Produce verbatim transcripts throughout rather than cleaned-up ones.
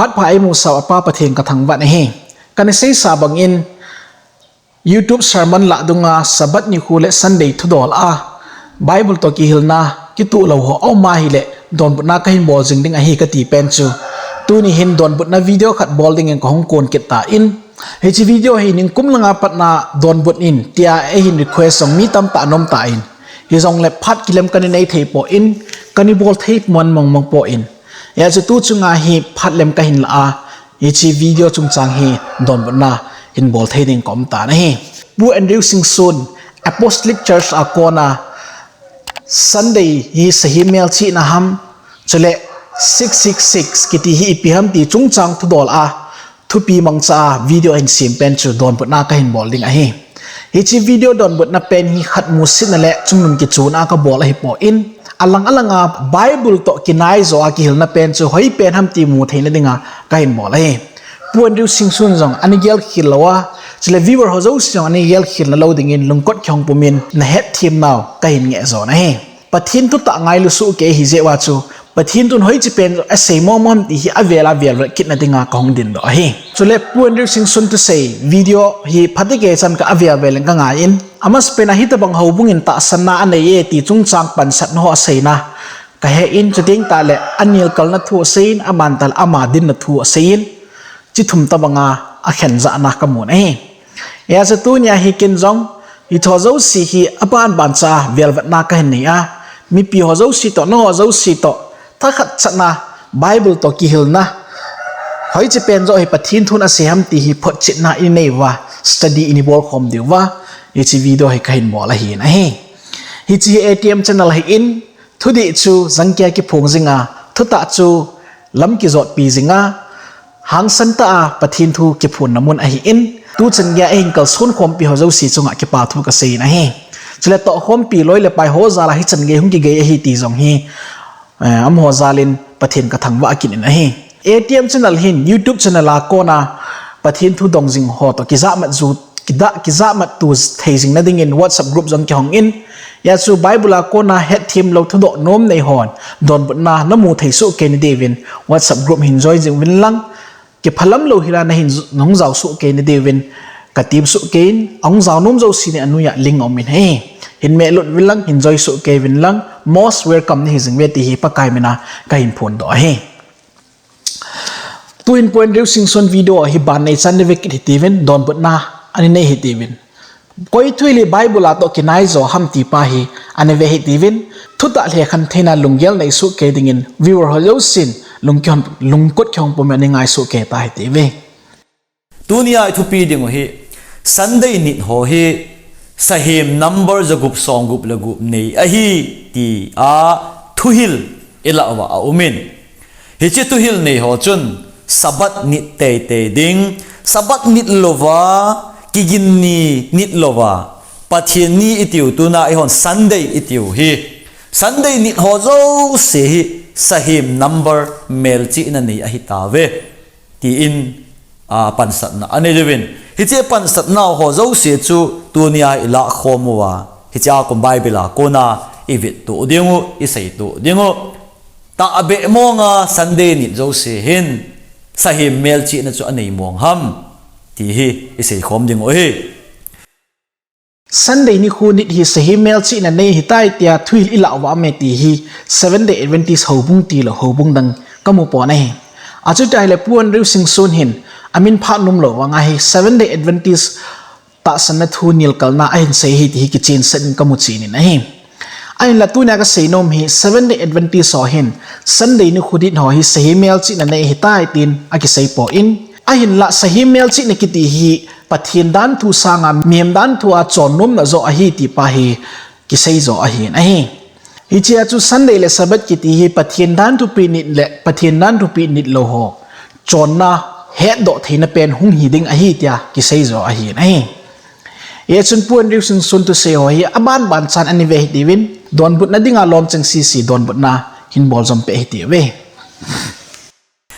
Phat pha eimusah u Apa Pathen kathangvah in ahi. Kana seisa bangin YouTube sermon lah dunga Sabbath nikho le Sunday thudol a Bible toh kihilna kitoh lou ho aum ahile donbutna kahin bol jing ding ahi kati pen chu, tuni hin donbutna video khat bol dingin kahung kon kit tan, hiche video hi ningkum langa patna donbut in tia eihin request jong mi tamtah anom tan, hijongle phat kilem kana nei thei pon, kana bol thei man mong mong pon, hijeh chun tu chunga hi phat lem kahin la a, hiche video chungchang hi donbutna hin bol thei ding kaum tan ahi. Pu Andrew Singson, Apostolic Church a kona Sunday hi sahem melchihna ham, chule six six six kiti hi ipi ham ti chungchang thudol a, thupi mangcha a video ahin sem pen chu donbutna kahin bol ding ahi. Hiche video donbutna pen hi khat musitna le chungnung kichuna kabol ahipon, alang alanga Bible toh kinaijo a kihilna pen chu hoi pen ham ti mu theina dinga kahin bol ahi. Pu Andrew Singson jong ana gelkhel lou a, chule viewer ho jouse jong ana gelkhel na lou dingin lungkot kihong pumin nahet them nau kahin ngeh jon ahi. Pathen thutah ngailu soh kei hijeh uva chu, Pathen thun hoiche pen asei mong mong ham ti hi avel avel vet kitna dinga kahung dindoh ahi. Chule Pu Andrew Singson thusei video hi phatecha chan ka avel avel in kangai in, amasapen a hitobang houbung in tahsanna anei e ti chungchang pansatna ho aseina kahen, chuteng tahle anelkalna thu aseiyin, aban tahle ama dinna thu aseiyin, hiche thum tobanga akhen jahna kamun ahi. Hijeh chun tunia hi ken jong hicheho jouse hi aban bancha a velvetna kahin nei a, mipi ho jouse toh, nangho jouse toh, thakhat chan a Bible toh kihilna, hoiche pen joh hi Pathen thun asei ham ti hi photchetna inei uva, study ineibolkhom diuva, hiche video hi kahin bol ahin ahi. Hiche hi A T M channel ahin, thudih chu jangkia kiphong jinga, thutah chu lam kijotpi jinga, hangsan tah a Pathen thu kiphonna mun ahin, tuchan geiya eihin kalson khompi ho jouse chunga kipa thu kaseiyin ahi. Chule tohkhompi loi le pai ho jal a hichan gei hung kigei ahi ti jong hi, eh, amaho jal in Pathen kathangvah kit in ahi. A T M channel hin YouTube channel a kona Pathen thu dong jing ho toh kijahmat ju, kida-, kijahmat tu thei jing na dingin WhatsApp group jong kihong in, hijeh chun Bible a kona hetthem lou thudoh nom nei hon donbutna namu thei soh kei na diuvin WhatsApp group hin join jing uvin lang, kiphalam lou hila nahin j-, nahung jao soh kei na diuvin katem soh kei in, ahung jao nom jouse ni anuiya link aum in ahi. Hin mehlut uvin lang, hin join soh kei uvin lang, most welcome nahi jing uve ti hi Pakai mina kahin phondoh ahi. Tuhin Pu Andrew Singson video hi ban neichan nave kit hitiuvin, donbutna ana nei hitiuvin. Koi thuhil hi Bible a toh kinaijo ham ti pa hi ana ve hitiuvin, thutah lhekhen theina lunggel nei soh kei dingin viewer ho jousen lungkihon, lungkot kihong pumin ana ngai soh kei ta hitiuve. Tunia ithupi dingu hi, Sunday nit ho hi sahem number jagup somgup le gup nei ahi tia thuhil ilah uva aumin. Hiche thuhil nei ho chun Sabbath nit teitei ding, Sabbath nit louva, kiginni nit louva, Pathen ni itiu tuna eihon Sunday itiu hi, Sunday nit ho jouse hi sahem number melchihna nei ahitauve. Tiin, a, pansatna anei uvin. Hiche pansatna ho jouse chu tunia ilah khom uva, hiche a kon Bible a kona ivet to dingu, isei to dingu. Tahbeh monga Sunday nit jouse hin sahem melchihna chu anei mong ham ti hi isei khom dingu ahi. Sunday nikho nit hi sahem melchihna nei ahitai tia thuhil ilah uva aume ti hi Seventh Day Adventist houbung tilou houbung dang kamu pon ahi. Achuti ahile Pu Andrew Singson hin amin phat nomlou vanga hi Seventh Day Adventist tahsanna thu nelkalna ahin sei ahi ti hi kichen sah in kamu chen in ahi. Ahinla tunia kasei nom hi Seventh Day Adventist ho hin Sunday nikho nit ho hi sahem melchihna nei ahitai tin akisei pon, ahinla sahem melchihna kiti hi Pathen danthu sanga mihem danthu a chonnomna joh ahi ti pa hi kisei joh ahin ahi. Hichea chu Sunday le Sabbath kiti hi Pathen danthupi nit le Pathen danthupi nit lou ho chonna hetdoh theina pen hung hi ding ahi tia kisei joh ahin ahi. Hichun Pu Andrew Singson thusei ho hi aban ban chan ana ve hitiuvin, donbutna dinga lom cheng sese donbutna hin bol jom peh hitiuve.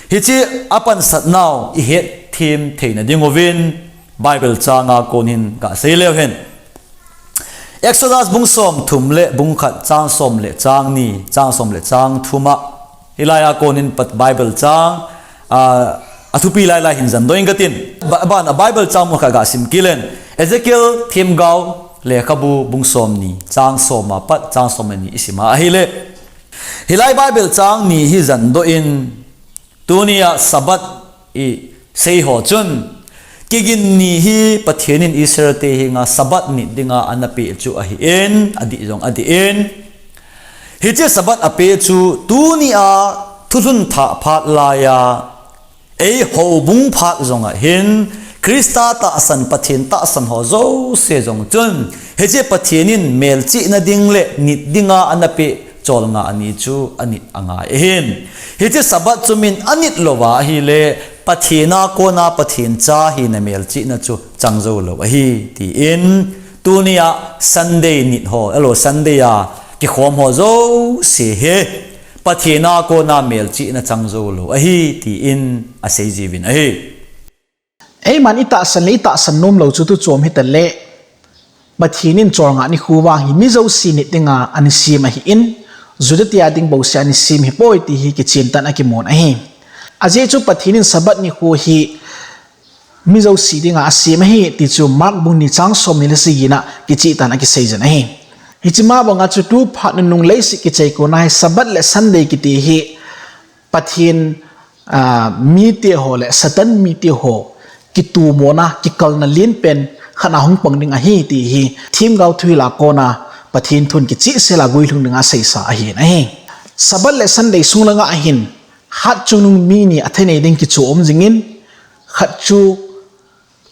Hiche a pansatnau ihet them theina dinguvin Bible changa kon hin kasei leu hen. Exodus bung somthum le bung khat chang som le chang ni, chang som le chang thum a. Hilai a kon hin Pat-, Bible chang, a, athupi lailai hin zandoh inge katin. Ba, ban a Bible chang mun khat gasim kit leng. Ezekiel themgao lekhabu bung somni, chang som apat, chang som le ni isim a ahile. Hilai Bible chang ni hi zandoh in, tunia Sabbath isei ho chun, kigin ni hi Pathen in Israel te henga Sabbath nit dinga anapeh chu ahin, adih jong adih in. Hiche Sabbath apeh chu tunia thulhun thah phat laiya, ei houbung phat jong ahin, Christa tahsan, Pathen tahsan ho jouse jong chun, hiche Pathen in melchihna ding le nit dinga anapeh cholngah ni chu anit angai ahin. Hiche Sabbath chu min anit louva ahile, Pathen a kona Pathen cha hina melchihna chu chang jou lou ahi, tin, tunia Sunday nit ho, alo Sunday a kikhom ho jouse hi, Pathen a kona melchihna chang jou lou ahi, tin asei jiuvin ahi. Eiman itahsan le itahsan nom lou chu tuchom hitaleh, Pathen in cholngah nikho vang hi mi jouse nit dinga anasem ahin, Juda te a ding bouseh anasem hipoi ti hi kichentah in akimun ahi. Ajeh chu Pathen in Sabbath nikho hi mi jouse dinga asem ahi ti chu Mark bung ni chang somni le sagi na kichentah in akisei jin ahi. Hiche ma banga chu tu phat nunung leiset kichai kona hi Sabbath le Sunday kiti hi Pathen, a, mite ho le Satan mite ho kitomona, kikalna lenpen khat a hung pang ding ahi ti hi themgao thu hila kona Pathen thun kichehsel a guilhung dinga seisa ahin ahi. Sabbath le Sunday sung langa ahin, khat chungnung mi ni athei nei ding kichu um jingin, khat chu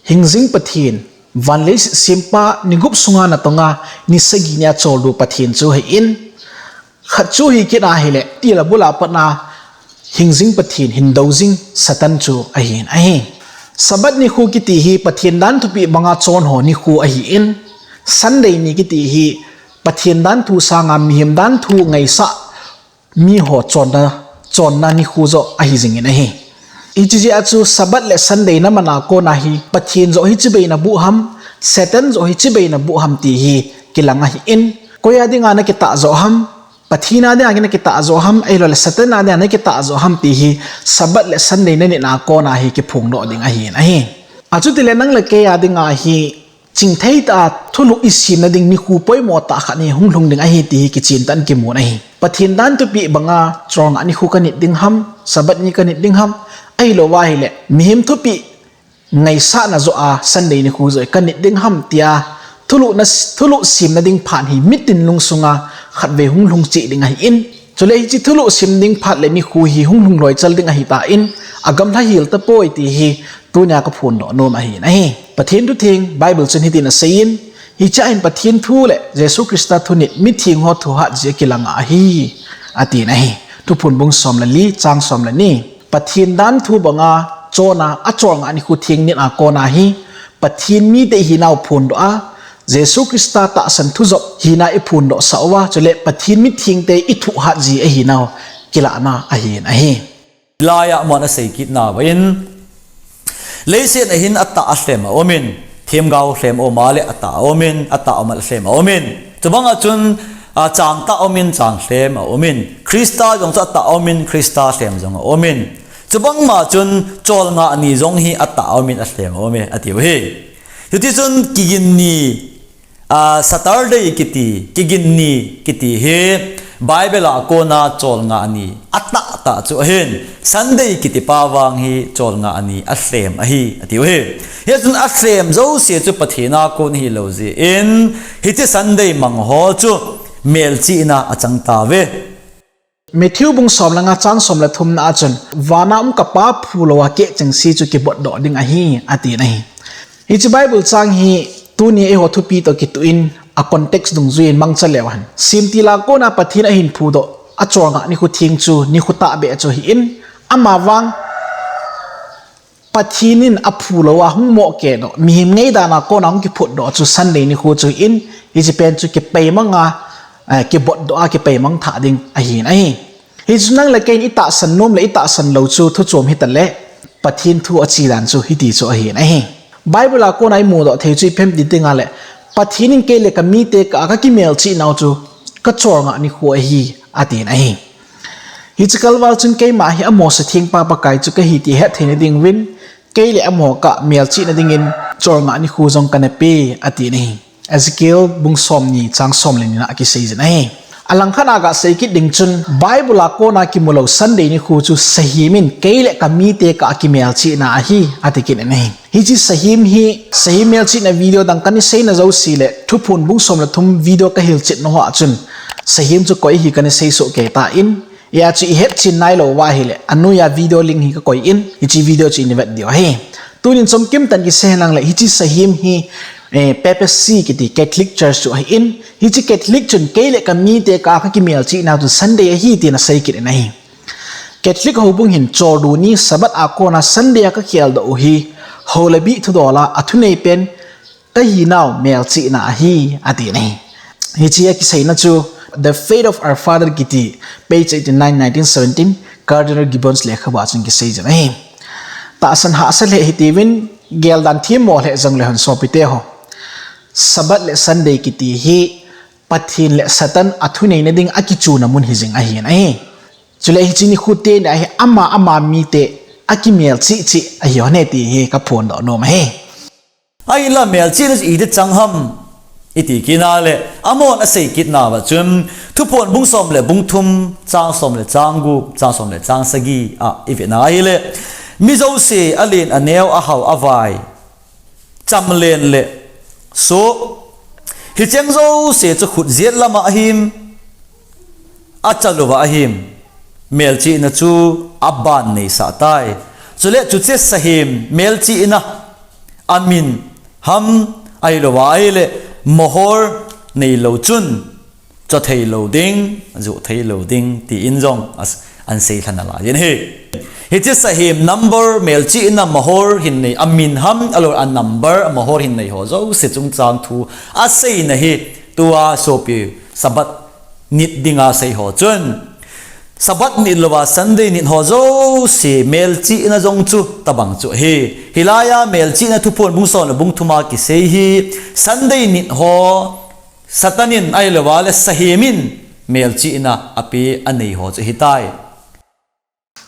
hingjing Pathen, van leiset sempa, ni gup sunga natonga ni sagi nia choldo Pathen chu ahin, khat chu hi kit ahile, til abul a patna hingjing Pathen, hindou jing Satan chu ahin ahi. Sabbath nikho kiti hi Pathen dan thupeh banga chon ho nikho ahin, Sunday ni kiti hi Pathen dan thu sanga mihem dan thu ngaisah mi ho chonna, chonna nikho joh ahi jingin ahi. Hiche jeh a chu Sabbath le Sunday na mana kona hi Pathen joh hiche bei naboh ham, Satan joh hiche bei naboh ham ti hi kilang ahin, koi a dinga nakitah joh ham, Pathen a dinga nakitah joh ham, ahilouleh Satan a dinga nakitah joh ham ti hi Sabbath le Sunday na nit a kona hi kiphongdoh ding ahin ahi. Achutileh nang le kei a dinga hi chingthei tah a thulhuh isemna ding nikho poimo tah khat hi hung lhung ding ahi ti hi kichentah in kimun ahi. Pathen dan thupeh banga cholngah nikho kanit ding ham, Sabbath ni kanit ding ham, ahilouva ahile mihem thupeh ngaisahna joh a Sunday nikho joh hi kanit ding ham tia thulhuh na, thulhuh semna ding phat hi mitin lungsunga khatvei hung lhung cheh ding ahin, chule hiche thulhuh sem ding phat le nikho hi hung lhung loichal ding ahitan, agamlha hel tapoi ti hi tunia kaphondoh nom ahin ahi. Pathen thutheng Bible chun hitin aseiyin, hichea hin Pathen thu le Jesu Christa thunit mitheng ho thu hatji akilanga ahi, atin ahi. Thuphon bung som le li, chang som le ni. Pathen dan thu banga chonna acholngah nikho theng nit a kona hi Pathen mite ihinau phondoh a, Jesu Christa tahsan thu joh hina iphondoh sah uva, chule Pathen mithengte ithu hatji ahinau kilahna ahin ahi. Laiya amahon asei kitnauva in, leiset a hin atah alhem aumin, themgao lhem aum a le atah aumin, atah aum a le lhem aumin. Chubanga chun, a, changtah aumin, changlhem aumin. Christa jong chu atah aumin, Christa lhem jong aumin. Chubangma chun cholngah ni jong hi atah aumin, alhem aumin, atiu hi. Hitichun kigin ni, a, Saturday kiti, kigin ni kiti hi Bible a kona cholngah ni atahtah chu ahin, Sunday kiti pa vang hi cholngah ni alhem ahi, atiu hi. Hichun alhem jouse chu Pathen a kon hilou jeh in, hiche Sunday mang ho chu melchihna achang tauve. Matthew bung som le nga chang som le thumna a chun, vana um kapa phu louva keh chengse chu kibotdoh ding ahi, atin ahi. Hiche Bible chang hi tunia eiho thupi toh kitoh in a context dungjuiyin mangcha leu hen. Semtil a kona Pathen ahin phudoh acholngah nikho theng chu nikho tahbeh chu ahin, amavang Pathen in aphu louva hung mohkehdoh, mihem ngaidan a kona hung kiphutdoh chu Sunday nikho chu ahin, hiche pen chu kipeimanga, eh, kibotdoh a kipeimang thah ding ahin ahi. Hichu nang le kei in itahsan nom le itahsan lou chu thuchom hitaleh, Pathen thu ache dan chu hiti chu ahin ahi. Bible a kona imudoh thei chu ipi ham ti tengleh, Pathen in kei le kamite kah a kakimelchih nau chu kacholngah nikho ahi, atin ahi. Hiche kalval chun keima hi amaho sathengpa Pakai chu kahi ti hetthei nading uvin, kei le amaho kah melchihna dingin cholngah nikho jong kana pe, ati ahi. Ezekiel bung somni chang somle ni na akisei jin ahi. Alangkhat a gasei kit ding chun, Bible a kona kimulou Sunday nikho chu sahem in kei le kamite kah akimelchihna ahi, ati kit in ahi. Hiche sahem hi, sahem melchihna video dang kana seina jouse le, Thuphon bung somle thum video kahilchet nau a chun, sahem chu koi hi kana seisoh kei tan, hijeh chun ihetchen nailou uva ahile, anoiya video link hi kakoi in, hiche video chu ina vet diu ahi. Tunin chomkim tah in kisei henlang le, hiche sahem hi, eh, P P C kiti Catholic Church chu ahin, hiche Catholic chun kei le kamite kah kakimelchihna chu Sunday ahi tin asei kit in ahi. Catholic houbung hin Chordu ni Sabbath a kona Sunday a kakheldoh u hi, hou le bih thudol a athunei pen kahinau melchihna ahi, ati ahi. Hiche akiseina chu The Faith of Our Father kiti, page eighty-nine, nineteen seventeen, Cardinal Gibbons lekhabu a chun kisei jin ahi. Tahsan hahsa lheh hitiuvin, geldan themmo lheh jongle hen sopite ho, Sabbath le Sunday kiti hi Pathen le Satan athuneina ding akichuna mun hijing ahin ahi. Chule hiche nikho teni a hi ama ama mite akimelchih chih ahi hon e ti hi kaphondoh nom ahi. Ahinla melchihna chu iti chang ham iti kit a le, amahon asei kit nauva chun, Thuphon bung som le bung thum, chang som le chang gup, chang som le chang sagi a ivet na ahile, mi jouse alen aneo ahao avai, chamlen le soh, hicheng jouse chu khut jet lama ahim, achal uva ahim, melchihna chu aban neisah tai. Chule chuche sahem melchihna amin ham ahilouva ahile mohor neilou chun, cho theilou ding, juh theilou ding, tin jong as-, ahin seilha nalai in ahi. Hiche sahem number melchihna mohor hin nei, amin ham, ahilouleh a number, a mohor hin nei ho jouse chungchang thu aseina hi, tua sopi Sabbath nit dinga sei ho chun, Sabbath nit louva Sunday nit ho jouse melchihna jong chu tobang chu ahi. Hilaiya melchihna Thuphon bung som le bung thum a kisei hi, Sunday nit ho Satan in ahilouva le sahem in melchihna ape anei ho chu ahitai.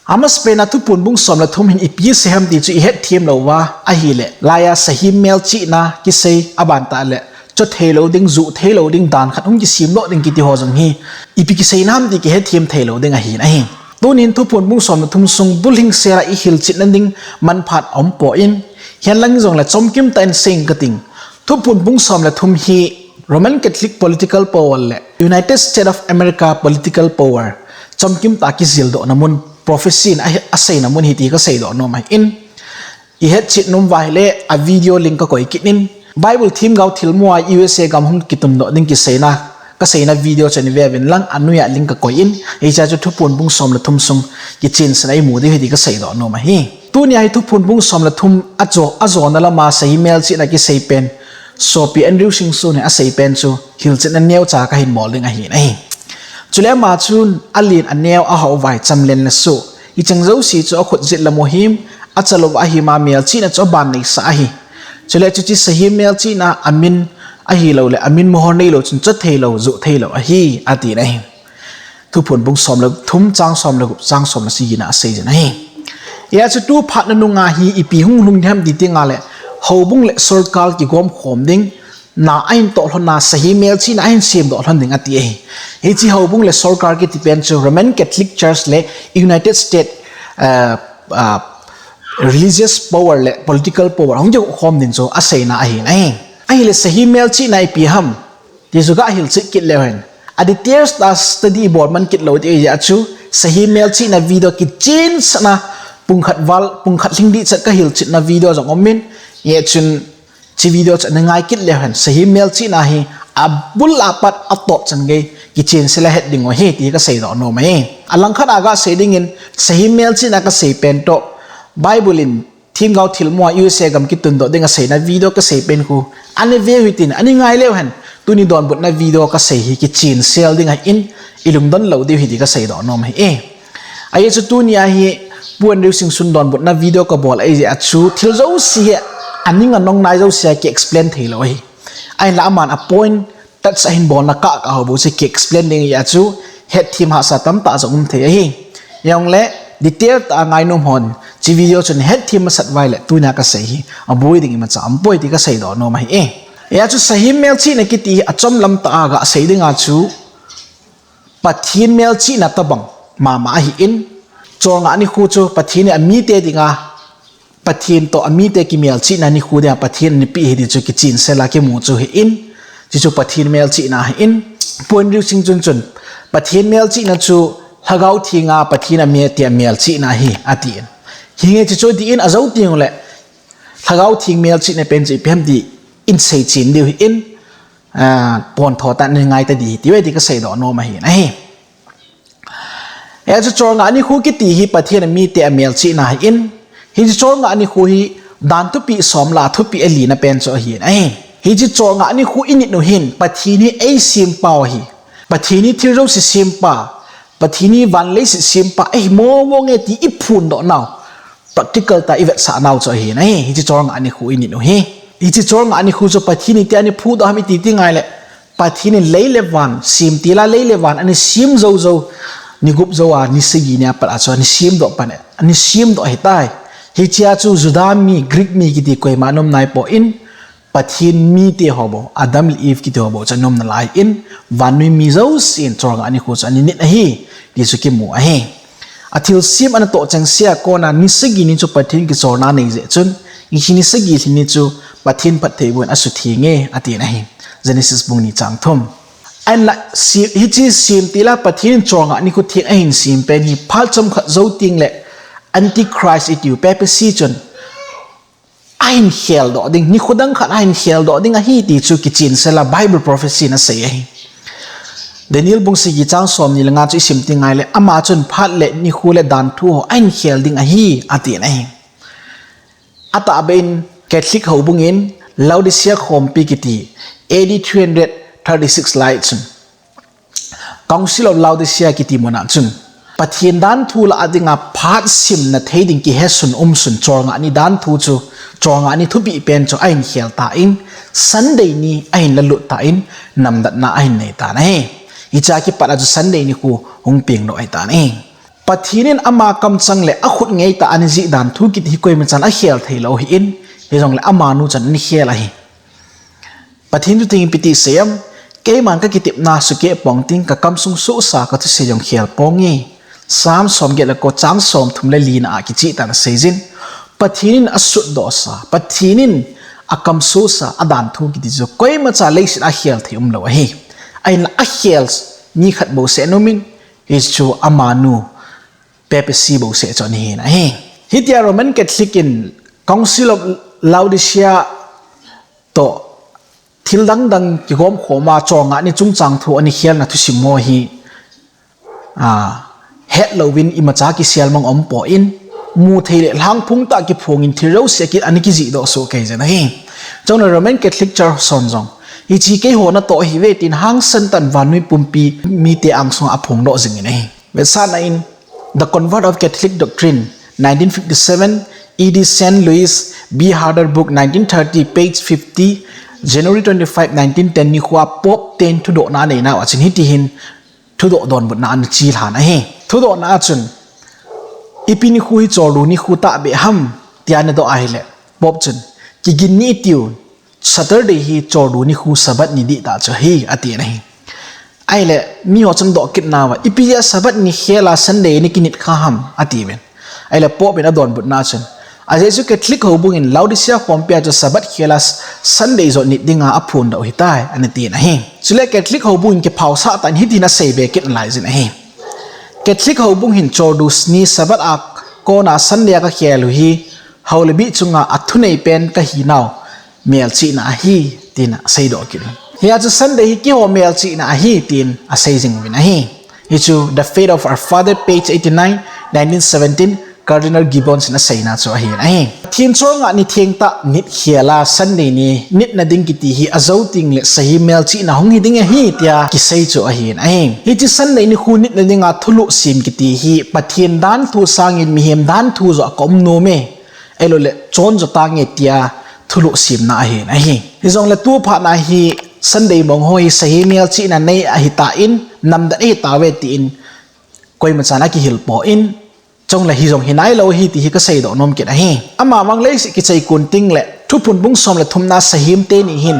Amasapen a Thuphon bung som le thum hin ipi asei ham ti chu ihet them louva ahile, laiya sahem melchihna kisei, aban tah le cho theilou ding, juh theilou ding, dan khat hung kisemdoh ding kiti ho jong hi ipi kiseina ham ti kihet them theilou ding ahin ahi. Tunin Thuphon bung som le thum sung bulhing sela ihilchetna ding manphat aumpoi in, hihen lang jongle chomkim tah in sei inge kating. Thuphon bung som le thum hi Roman Catholic political power le United States of America political power chomkim tah a kijildohna mun, prophecy in a, aseina mun ahi ti kaseidoh nom ahin. Ihetchet nom uva ahile a video link kakoi kit in. Bible themgao thilmu a U S A gam hung kitundoh ding kiseina, kaseina video chu neive uvin lang, anoiya link kakoi in. Hichea chu Thuphon bung som le thum sung kichensena imu diu ahi ti kaseidoh nom ahi. Tunia hi Thuphon bung som le thum ajo, ajona lama sahem melchihna kisei pen, sopi Andrew Singson in asei pen chu hilchetna neocha kahin bol ding ahin ahi. Chule ama chun alen aneo ahao vai, chamlen le soh, hicheng jouse chu akhut jet lama ahim, achal uva ahim a melchihna chu aban neisah ahi. Chule chuche sahem melchihna amin ahilouleh amin mohor neilou chun cho theilou, juh theilou ahi, atin ahi. Thuphon bung som le thum, chang som le gup, chang som le sagi na asei jin ahi. Hijeh chun tu phat nanunga hi ipi hung lhung ding ham ti tengle, houbung le sorkar kigom khom ding, na ahin toh lhon a, sahem melchihna ahin semdoh lhon ding ati ahi. Hiche houbung le sorkar kiti pen chu Roman Catholic Church le United States, uh, uh, religious power le political power hung kikhom ding chu aseina ahin ahi. Ahile sahem melchihna ipi ham ti chu gahilchet kit leu hen, a details tah a study ibol man kit lou ding ahijeh chun, sahem melchihna video kichensena pung khat val, pung khat lhing ding chet kahilchetna video jong umin, hijeh chun hiche video chu nangai kit leu hen, sahem melchihna hi abul apat atop chan gei kichensel ahet diu ahi ti kaseidoh nom ahi. Alangkhat a gasei dingin, sahem melchihna kasei pen toh Bible in themgao thilmu a U S A gam kitundoh ding aseina video kasei pen khu, aneive u hitin, anei ngai leu hen, tuni donbutna video kasei hi kichensel ding ahin, ilungdon lou diu ahi ti kaseidoh nom ahi. Ajeh chu tunia hi Pu Andrew Singson donbutna video kabol ahijeh chun, thil jouse hi aning anong nai jouse a ki explain theilou ahi. Ahinla aman a point touch ahin bolna kah kah ho bou chu ki explain ding ahijeh chun, hetthem hahsa tamtah jong um thei ahi. Hijongle detail tah a ngainom hon, hiche video chu nahet them masat uva ahile tunia kasei hi aboi ding imacha aumpoi ti kasei doh nom ahi e. Hia chu sahem melchihna kiti hi achom lam tah a gasei dinga chu Pathen melchihna tobang mama ahin, cholngah nikho chu Pathen in amite dinga, Pathen toh amite kimelchihna nikho dinga Pathen in anapeh ahi ti chu kichensela kimu chu ahin, hichu Pathen melchihna ahin. Point riu sing chun chun, Pathen melchihna chu Lhagao Thenga Pathen amite amelchihna ahi atin. Hinge hichu atin, ajou tengle Lhagao Theng melchihna pen chu ipi ham ti isei chen diu ahin, ah, pontho tah in ngai tading ahi ti ve ti kasei doh nom ahin ahi. Hia chu cholngah nikho kiti hi Pathen amite amelchihna ahin, hiche cholngah nikho hi dan thupeh som lah a thupeh alina pen chu ahin ahi. Hiche cholngah nikho init u hin Pathen hi eisempau ahi. Pathen hi thil jouse sempa, Pathen hi van leiset sempa ahi mong mong e ti iphondoh nau, practical tah a ivetsah nau chu ahin ahi, hiche cholngah nikho init u hi. Hiche cholngah nikho chu Pathen in itia anaphudoh ham iti ti ngaile, Pathen in lei le van, semtil a lei le van anasem jou jou, ni gup jou a ni sagi nia pat a chu anasemdoh pan, anasemdoh ahitai. Hichea chu Juda mi, Greek mi kiti koima ana um naipoi, Pathen mite ho bou, Adam le Eve kiti ho bou chu ana um nalai in, vannoi mi jousen cholngah nikho chu ana nit ahi ti chu kimu ahi. Athilsem anatoh chengse a kona ni sagi ni chu Pathen kicholna anei jeh chun, hiche ni sagi lhin ni chu Pathen phattheiboh in asutheng e atin ahi. Genesis bung ni chang thum. Ahinla, se-, hiche semtil a Pathen in cholngah nikho theng ahin sem pen hi phat chomkhat jou tengle Antichrist itiu papacy chun ahin kheldoh ding, nikho dang khat ahin kheldoh ding ahi ti chu kichensela Bible prophecy in asei ahi. Daniel bung sagi chang somni le nga chu isim ti ngaile, ama chun phat le nikho le danthu ho ahin khel ding ahi atin ahi. Atahbeh in Catholic houbung in Laodicea khompi kiti A D three hundred thirty-six lai chun Council of Laodicea kiti muna chun Pathen danthu lah a dinga phat simna thei ding kihesun umsun cholngah ni danthu chu, cholngah ni thupeh pen chu ahin khel tan, Sunday ni ahin lalut tan, namdatna ahin nei tan ahi. Hichea kipat a chu Sunday nikho hung pengdoh ahitan ahi. Pathen in ama kamchang le akhut ngeitah a anajih danthu kiti hi koimachan akhel theilou ahin, hijongle amanu chan anakhel ahi. Pathen thu teng ipi ti asei em, keiman kakitepna sukeh pong ting, kakamsung sohsa kathusei jong khel ponge. Psalm somget le ko chang somthum le lina a kicheh tah in asei jin. Pathen in asutdohsa, Pathen in akamsohsa, adanthu kiti chu koimacha leiset a akhel thei umlou ahi. Ahinla akhel mi khat bouseh ana um in, hichu amanu papacy bouseh chu ana hin ahi. Hitia Roman Catholic in Council of Laodicea toh thil dang dang kigom khoma cholngah ni chungchang thu ana khelna thusim ho hi, a, hetlouvin imacha kiselmang umpon, muthei le lhangphong tah kiphongin thil jouse kit ana kijihdoh soh kei jin ahi. Chule Roman Catholic Church hon jong, hiche keiho natoh ahiuve tin hangsan tah in vannoi pumpi mite angsunga aphongdoh jingin ahi. Vetsahna in, The Conversion of Catholic Doctrine, nineteen fifty-seven, E D Saint Louis B. Harder Book, nineteen thirty, page fifty, January twenty-five, nineteen ten nikhoa Pope ten thudohna anei nauva chun hitihin thudoh donbutna ana chelhan ahi. Thudohna a chun, ipi nikho hi choldo nikho tahbeh ham tia anadoh ahile, Pope chun, kigin ni itiu, Saturday hi choldo nikho Sabbath ni dihtah chu ahi, atin ahi. Ahile, miho chun adoh kit nauva, ipi jeh a Sabbath ni khel a Sunday nakinit kha ham, atiuvin. Ahile, Pope in adonbutna chun, ajeh chu Catholic houbung in Laodicea khompia chu Sabbath khel a Sunday joh nit dinga aphondoh ahitai, anatin ahi. Chule Catholic houbung in kiphaosah tah in hitihin aseibe kit nalai jin ahi. Catholic houbung hin choldo ni Sabbath a kona Sunday a kakhel u hi, hou le bih chunga athunei pen kahinau melchihna ahi, tin aseidoh kit in. Hia chu Sunday hi keiho melchihna ahi, tin asei jing uvin ahi. Hichu The Faith of Our Father, page eighty-nine, nineteen seventeen, Cardinal Gibbons in aseina chu ahin ahi. Pathen cholngah ni thengtah nit khel a Sunday ni nitna ding kiti hi ajou tengle sahem melchihna hung hi ding ahi tia kisei chu ahin ahi. Hiche Sunday nikho nitna dinga thuloh sem kiti hi Pathen danthu sangin mihem danthu joh a kaum nom e, ahilouleh chonjo tange tia thuloh semna ahin ahi. Hijongle tu phatna hi Sunday mong ho hi sahem melchihna nei ahitan, namdat ahitauve tin koima chan akihil poi, chule hijong hi nailou ahi ti hi kasei doh nom kit ahi. Amavang leiset kichai kon tengle Thuphon bung som le thumna Sahim teni hin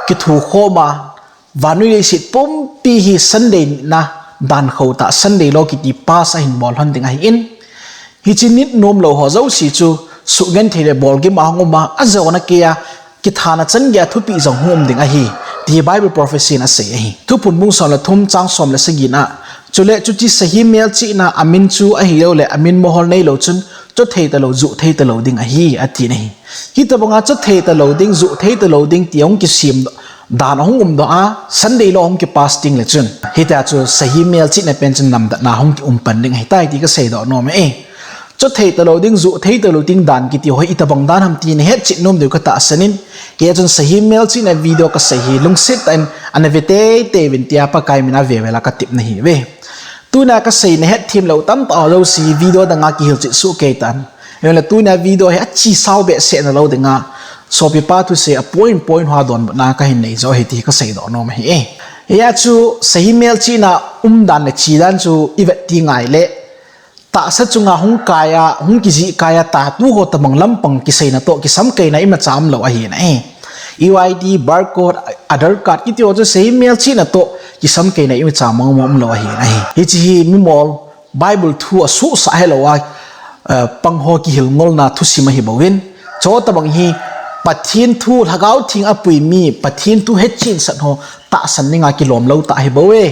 kithukhom a, vannoi leiset pumpi hi Sunday nina dan khotah Sunday law kiti pass ahin bol lhon ding ahin, hiche nit nom lou ho jouse chu suhgenthei le bolgim a hung um a, ajona kei a kithana chan geiya thupeh jong hung um ding ahi, ti Bible prophecy in asei ahi. Thuphon bung som le thum chang som le sagi na, chule chuche Sahim melchihna amin chu ahilouleh amin mohor neilou chun chothei talou, juhthei talou ding ahi, ati ahi. Hitobanga chothei talou ding, juhthei talou ding ti ahung kisem dan ahung umdoh a, Sunday law ahung kipass tengle chun hitia chu Sahim melchihna pen chun namdatna hung kium pan ding ahitai ti kasei doh nom e. Chothei talou ding, juhthei talou ding dan kiti ho hi itobang dan ham ti nahetchet nom diu katahsan in, hijeh chun Sahim melchihna video kasei hi lungset tah in ana ve teitei uvin tia Pakai min a veve la katep nahi uve. Tuna kasei nahetthem lou tamtah ho jouse video danga kihilchet soh kei tan. Ahile tunia video hi achesa behseh nalou dinga, sopipa thusei a point point ho a donbutna kahin nei joh ahi ti hi kasei doh nom ahi e. Hia chu Sahim melchihna umdan le chedan chu ivet tengle, tahsa chunga hung kai a, hung kijih kai a, tatu ho tobang lampang kiseina toh kisamkaina imacha umlou ahi nai. U I D, barcode, Aadhaar card kiti ho chu Sahim melchihna toh kisamkaina imacha mong mong umlou ahi nai. Hiche hi mimol Bible thu asuhsah helou a, eh, pang ho kihil ngolna thusim ahi bouvin, chutobang hi Pathen thu, Lhagao Theng apui mi, Pathen thu hechen sat ho tahsan dinga kilom lou tah ahi bouve,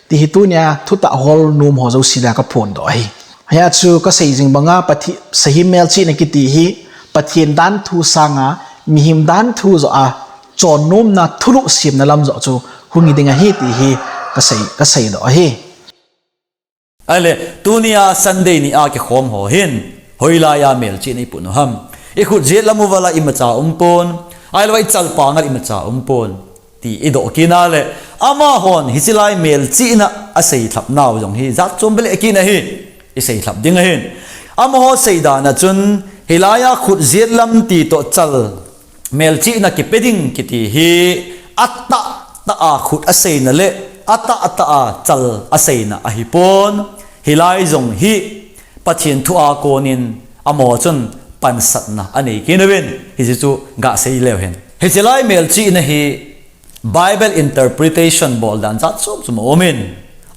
ti hi tunia thutah hol nom ho jouse dia kaphondoh ahi. Hia chu kasei jing banga Pathe-, Sahim melchihna kiti hi Pathen danthu sanga mihem danthu joh a chonnomna thulhuh semna lam joh chu hung hi ding ahi ti hi kasei, kasei doh ahi. Ahile, tunia Sunday ni a kikhom ho hin, hoilai a melchihna ipun u ham? Ikhut jet lam uva la imacha umpon, ahilou a ichalpang a la imacha umpon, ti idoh kit a le, amahon hiche lai melchihna aseilhap nau jong hi jat chom beh le kit ahi, iseilhap ding ahin. Amaho seidan a chun, hilai a khut jet lam ti toh chal melchihna kipe ding kiti hi atahtah a khut aseina le atahtah a chal aseina ahipon, hilai jong hi Pathen thu a konin amaho chun pansatna anei kit uvin, hiche chu gasei leu hen. Hiche lai melchihna hi Bible interpretation bol dan jat chom chom aumin,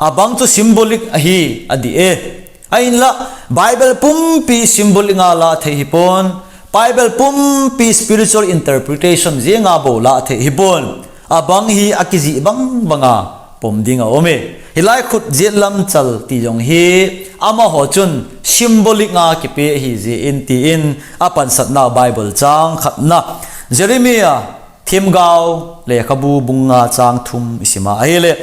abang chu symbolic ahi adih e. Ahinla, Bible pumpi symbolic a la thei hipon, Bible pumpi spiritual interpretation jenga bou la thei hipon, abang hi akijih bang banga pom ding aume. Hilai khut jet lam chal ti jong hi amaho chun symbolic a kipe ahi jeh in tin apansatna Bible chang khatna Jeremiah themgao lekhabu bung nga chang thum isim a ahile,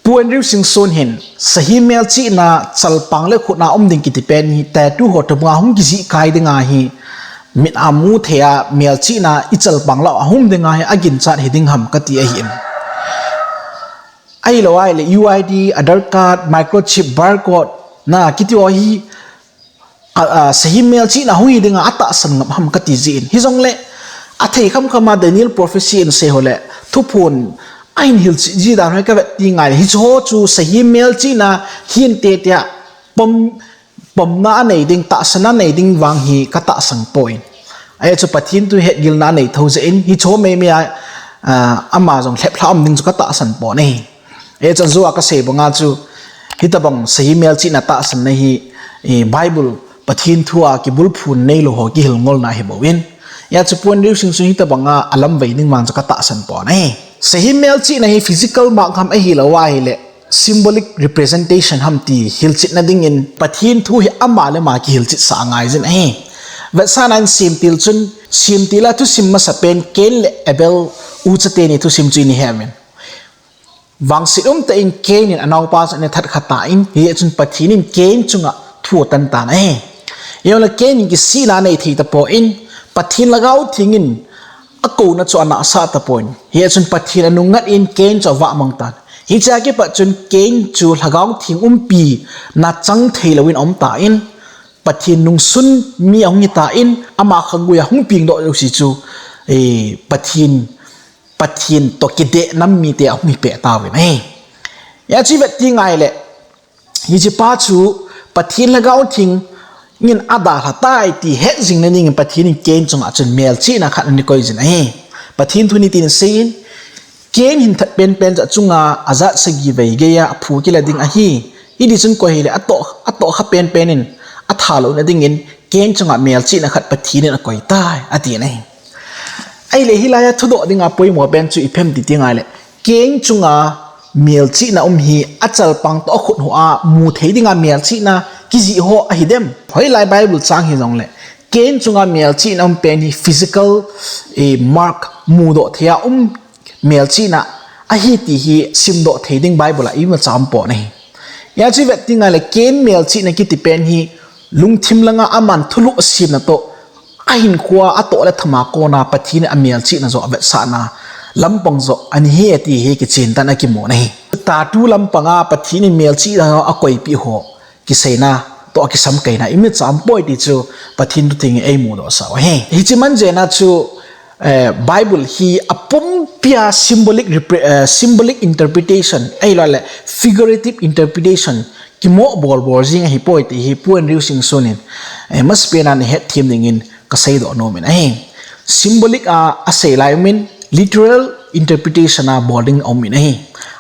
Pu Andrew Singson hin, Sahim melchihna chalpang le khut a um ding kiti pen hi tatu ho tobanga hung kijih kai dinga hi, mit a mu thei a melchihna ichalpang lah a hung dinga hi aginchat hiding ham kati ahin. Ahilou ahile U I D, Aadhaar card, microchip, barcode, na kiti ho hi a, a, Sahim melchihna hung hi dinga atahsan ngap ham kati jin. Hijongle, athei khamkham a Daniel prophecy in asei ho le, Thuphon ahin hilchet ji dan ho kavet tengle, hiche ho chu Sahim melchihna hinte tia pom, pomna anei ding, tahsanna anei ding vang hi katahsan poi. Ajeh chu Pathen thu hetgilna anei thou jeh in, hiche ho meimei a, a, ama jong lheplhah um ding chu katahsan poi. Ajeh chu ajou a kasei banga chu, hitobang Sahim melchihna tahsanna hi, eh, Bible Pathen thu a kibulphun neilou ho kihil ngolna ahi bouvin. Ajeh chu Pu Andrew Singson hitobanga alamvai ding vang chu katahsan poi. Sahim melchihna hi physical mark ham ahilou ahile, symbolic representation ham ti hilchetna dingin Pathen thu hi ama le ama kihilchet sah angai jin ahi. Vetsahnan Semtil chun, Semtil a thusim masapen Cain le Abel ucha teni thusim chu ihin hemin. Vangset umtah in Cain in anaopa chu ana thatkha tan, hijeh chun Pathen in Cain chunga thu atan tan ahi. Hijongle Cain in kisihna anei thei tapon, Pathen Lhagao Theng in akouna chu anahsah tapon. Hijeh chun Pathen anungngat in Cain chu avahmang tan. Hichea kipat chun Cain chu Lhagao Theng umpina chang theilouvin aum tan, Pathen nungsun mi ahung hi tan, ama khanggui a hung pengdoh jouse chu, eh, Pathen, Pathen toh kideh nam mite ahung hi peh tauvin ahi. Hiche vet ti ngai le, hiche pa chu Pathen Lhagao Theng in adalha tai ti het jing nading in Pathen in Cain chunga chun melchihna khat ana koi jin ahi. Pathen thu in hitin aseiyin, Cain hin that penpen jat chunga ajat sagi vei geiya aphu kila ding ahi. Hiti chun koi hile atoh, atoh kha penpen in atha lou nading in Cain chunga melchihna khat Pathen in akoi tai, ati ahi. Ahile hilai a thudoh dinga poimo pen chu ipi ham ti ti ngai le, Cain chunga melchihna um hi achalpang toh akhut hoa mu thei dinga melchihna kijih ho ahi dem? Hoilai Bible chang hi jongle, Cain chunga melchihna um pen hi physical, eh, mark mudoh thei a um melchihna ahi ti hi simdoh thei ding Bible a ima cham pon ahi. Hiche vet ti ngai le Cain melchihna kiti pen hi lungthim langa aman thulhuh asemna toh, ahinkhoa atoh le thama kona Pathen in amelchihna joh avetsahna lampang joh ahi e ti hi kichen tah in akimu ahi. Tattoo lampanga Pathen in melchihna joh akoipeh ho kiseina toh akisamkaina ima cham poi ti chu Pathen thu theng in eimudoh sah u ahi. Hiche man jeh a chu, eh, Bible hi apumpia symbolic repre-, eh, symbolic interpretation, ahilouleh figurative interpretation, kimoh bolbol jing ahipoi ti hi Pu Henry Sing Sun in, eh, masapen a nahet them dingin kaseidoh nom in ahi. Symbolic a asei lai um in, literal interpretation a bol ding um in ahi.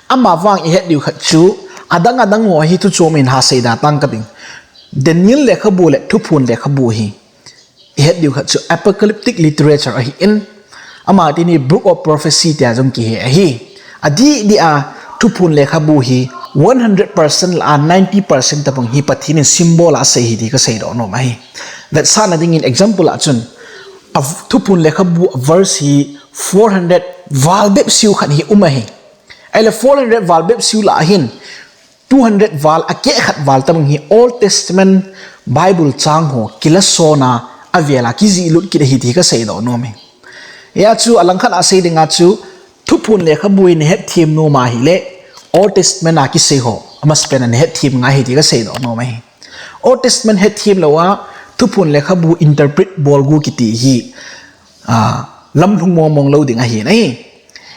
Ama vang ihet diu khat chu, adang adang ho hi thu chom in ha seida tang kating. Daniel lekhabu le Thuphon lekhabu hi ihet diu khat chu apocalyptic literature ahin, ama tin hi Book of Prophecy tia jong kihe ahi. Adih dih a Thuphon lekhabu hi one hundred percent lah a ninety percent tabang hi Pathen in symbol a asei ahi ti kaseidoh nom ahi. Vetsahna dingin example a chun, a v-, Thuphon lekhabu a verse hi four hundred val bep seh u khat hi um ahi. Ahile four hundred val bep seh u lah a hin, two hundred val, akeh khat val tabang hi Old Testament Bible chang ho kilason a, avel a kijihlut kit ahi ti kaseidoh nom e. Hia chu alangkhat a sei dinga chu, Thuphon lekhabu hi nahet them nom ahile, Old Testament a kisei ho amasapen a nahet them ngai ahi ti kaseidoh nom e. Old Testament het them lou a, Thuphon lekhabu interpret bol gu kiti hi, ah, lamlhung mong mong lou ding ahi nai.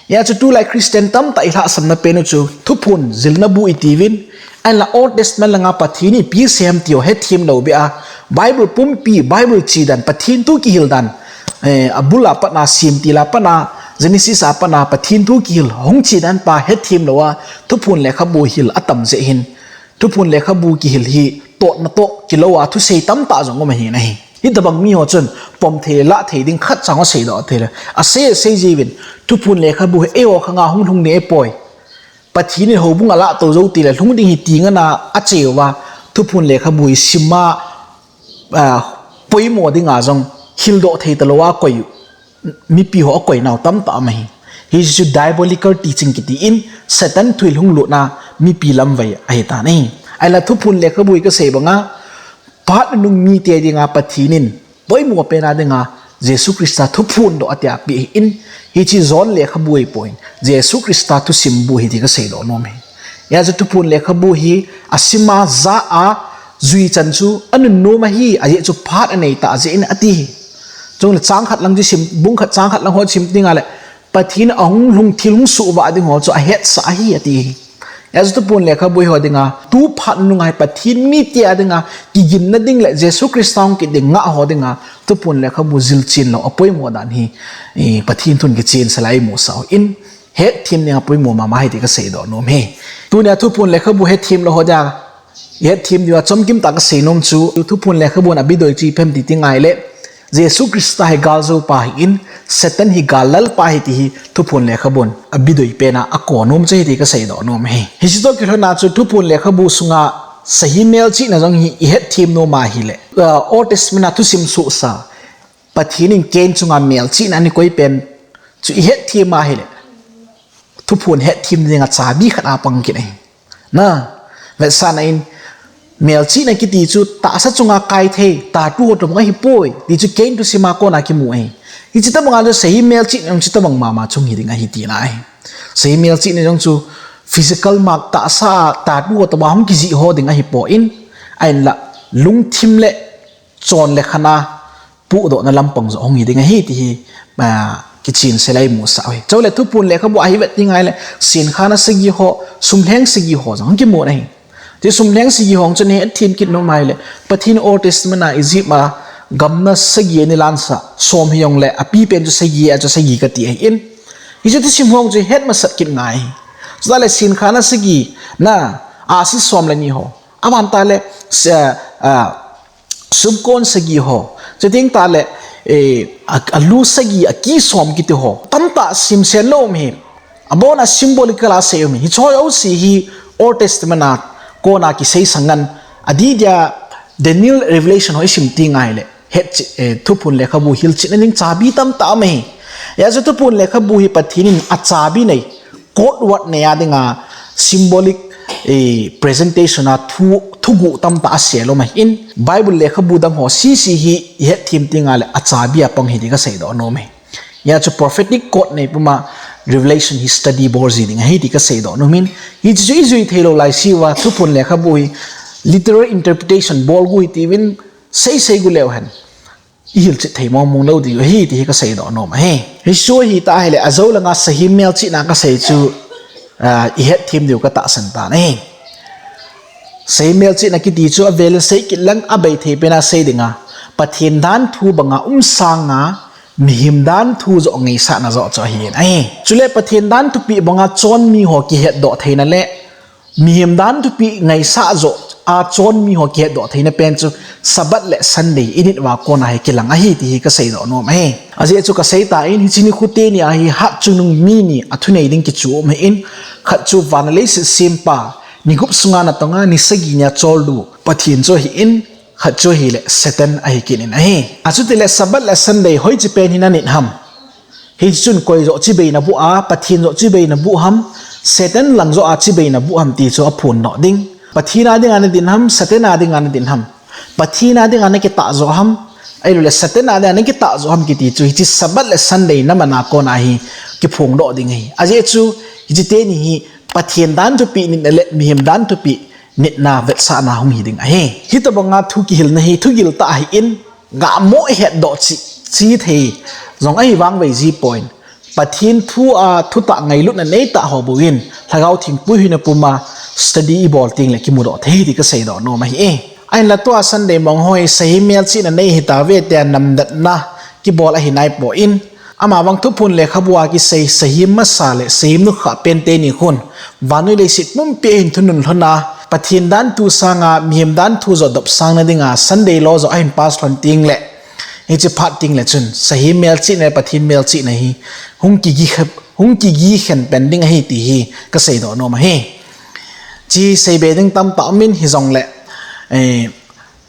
Hia chu tulai Christian tamtah ilhahsamna pen u chu Thuphon jilna bu itiuvin, ahinla Old Testament langa Pathen in ipi asei ham ti ho het them lou beh a, Bible pumpi, Bible che dan, Pathen thu kihil dan, eh, abul a pat a, semtil a pat a, Genesis a pat a, Pathen thu kihil hung che dan pa het them lou a, Thuphon lekhabu hil atam jeh hin, Thuphon lekhabu kihil hi totna toh kilou a thusei tamtah jong um ahi nai. Hitabang mi ho chun pom thei le lah thei ding khat cha ho seidoh thei le. Asei, asei jiuvin, Thuphon lekhabu hi eiho khang a hung lhung ding ahipoi. Pathen in houbung a lah tou jou tile lhung ding ahi ti ngen a acheu va, Thuphon lekhabu hi sim a, ah, poimo dinga jong hildoh thei talou a koi u, mipi ho akoi nau tamtah um ahi. Hichu diabolical teaching kiti in, Satan thulhung lutna mipi lamvai ahi tan ahi. Ahinla Thuphon lekhabu hi kasei banga, phat nunung mite dinga Pathen in poimo pen a dinga Jesu Christa thuphon doh atia apeh ahin, hiche John lekhabu ahipon, Jesu Christa thusim bu ahi ti kaseidoh nom e. Hia chu Thuphon lekhabu hi asim a, ja a, jui chan chu anunnom ahi, ajeh chu phat anei tah jeh in ati ahi. Chule chang khat lang chu sim, bung khat chang khat lang ho sim dinga le, Pathen in ahung lhung thil hung suhvah ding ho chu ahetsah ahi ati ahi. Hia chu Thuphon lekhabu hi eiho dinga, tu phat nunung a hi Pathen mite a dinga kiginna ding le Jesu Christa hung kit ding ngah ho dinga Thuphon lekhabu jilchen lou apoimo dan hi, eh, Pathen thun kichen sela imusah u ahin, het them dinga poimo mama ahi ti kaseidoh nom e. Tunia Thuphon lekhabu het them lou ho dia ihet them diu a chomkim tah a kasei nom chu, Thuphon lekhabun abidoi chu ipi ham ti ti ngai le, Jesu Christa hi galjou pa ahin, Satan hi gal lal pa ahi ti hi Thuphon lekhabun abidoi pen a akou nom chu ahi ti kaseidoh nom e. Hiche toh kilhon a chu Thuphon lekhabu sunga sahi melchihna jong hi ihet them nom ahile, uh, Old Testament a thusim sohsa, Pathen in Cain chunga melchihna ana koi pen chu ihet them ahile, Thuphon het them dinga chabi khat a pang kit ahi. Na, vetsahna in, melchihna kiti chu tahsa chunga kai thei, tattoo ho tobang ahipoi ti chu Cain thusim a kona kimu ahi. Hiche tobang a chu sahi melchihna jong chu tobang mama chung hi ding ahi tina ahi. Sahi melchihna jong chu physical mark tahsa a tattoo ho tobang hung kijih ho ding ahipon, ahinla lungthim le chon le khan a pudohna lampang joh hung hi ding ahi ti hi, ah, kichen sel a imu sah u ahi. Chule Thuphon lekhabu a hi vet ding ahile, senkha na sagi ho, sumlheng sagi ho jong kimu na ahi. Ti sumlheng sagi ho chu nahet them kit nom ahile, Pathen Old Testament a Egypt a gam na sagi ana lansah, som hijongle api pen chu sagi a chu sagi kati ahin. Hichu thusim ho chu het masat kit ngai. Chule senkha na sagi na, ahsi som le ni ho. Aban tale, se-, ah, sumkon sagi ho. Chuteng tale, eh, a, alu sagi, aki som kiti ho. Tamtah simsen lou um ahi. Abon a symbolical a sei um ahi. Hiche ho jouse hi Old Testament a kona kisei sangan. Adeh dia Daniel, Revelation ho isim teng ahile, het chi-, eh, Thuphon lekhabu hilchetna ding chabi tamtah um ahi. Hijeh chun Thuphon lekhabu hi Pathen in achabi nei, code word nei a dinga symbolic, eh, presentation a thu, thuguh tamtah asel um ahin, Bible lekhabu dang ho sese hi ihet them teng ahile achabi a pang ahi ti kasei doh nom ahi. Hijeh chun prophetic code nei puma Revelation hi study bol ji ding ahi ti kasei doh nom in. Hiche chu ijui thei lou laiseuva Thuphon lekhabu hi literal interpretation bol gu hitiuvin seisei gu leu hen, ihilchet thei mong mong lou diu ahi ti hi kasei doh nom ahi. Hiche chu ahitah ahile, ajou langa sahem melchihna kasei chu, ah, ihet them diu katahsan tan ahi. Sahem melchihna kiti chu avel in sei kit lang abei thei pen a sei dinga, Pathen danthu banga um sanga, mihem danthu joh ngaisahna joh chu ahin ahi. Chule Pathen danthupeh banga chonmi ho kihetdoh theina le, mihem danthupeh ngaisah joh a chonmi ho kihetdoh theina pen chu Sabbath le Sunday init uva kona hi kilang ahi ti hi kasei doh nom ahi. Ajeh chu kasei tan, hiche nikho teni a hi hatchungnung mi ni athunei ding kichu um ahin, khat chu van le leiset sempa, ni gup sunga natong a ni sagi nia choldo Pathen chu ahin, khat chu ahile Satan ahi kit in ahi. Achutile Sabbath le Sunday hoiche pen hi nanit ham? Hiche chun koi joh chibai naboh a, Pathen joh chibai naboh ham, Satan lang joh a chibai naboh ham ti chu aphondoh ding. Pathen a dinga nadin ham, Satan a dinga nadin ham? Pathen a dinga nakitah joh ham, ahiloule Satan a dinga nakitah joh ham kiti chu hiche Sabbath le Sunday naman a kona hi kiphongdoh ding ahi. Ajeh chu hiche teni hi Pathen danthupeh nitna le mihem danthupeh nitna vetsahna hung hi ding ahi. Hitobanga thu kihilna hi thugil tah ahin, gahmo ihetdoh cheh, cheh thei jong ahi vangvei jipon, Pathen thu a thutah ngailutna neitah ho bouvin, Lhagao Theng puihoina puma study ibol tengle kimudoh thei ti kasei doh nom ahi e. Ahinla tua Sunday mong ho hi sahem melchihna nei hitauve tia namdetna kibol ahi naipon, amavang Thuphon lekhabu a kisei sahem masa le sahem nikho pen teni khun, vannoi leiset pumpi ahin thunun lhona, Pathen danthu sanga mihem danthu joh dopsangna dinga Sunday law joh ahin pass lhon tengle, hiche phat tengle chun sahem melchihna le Pathen melchihna hi hung kigi khe-, hung kigi khen pen ding ahi ti hi kasei doh nom ahi. Hiche seibe ding tamtah umin hijongle, eh,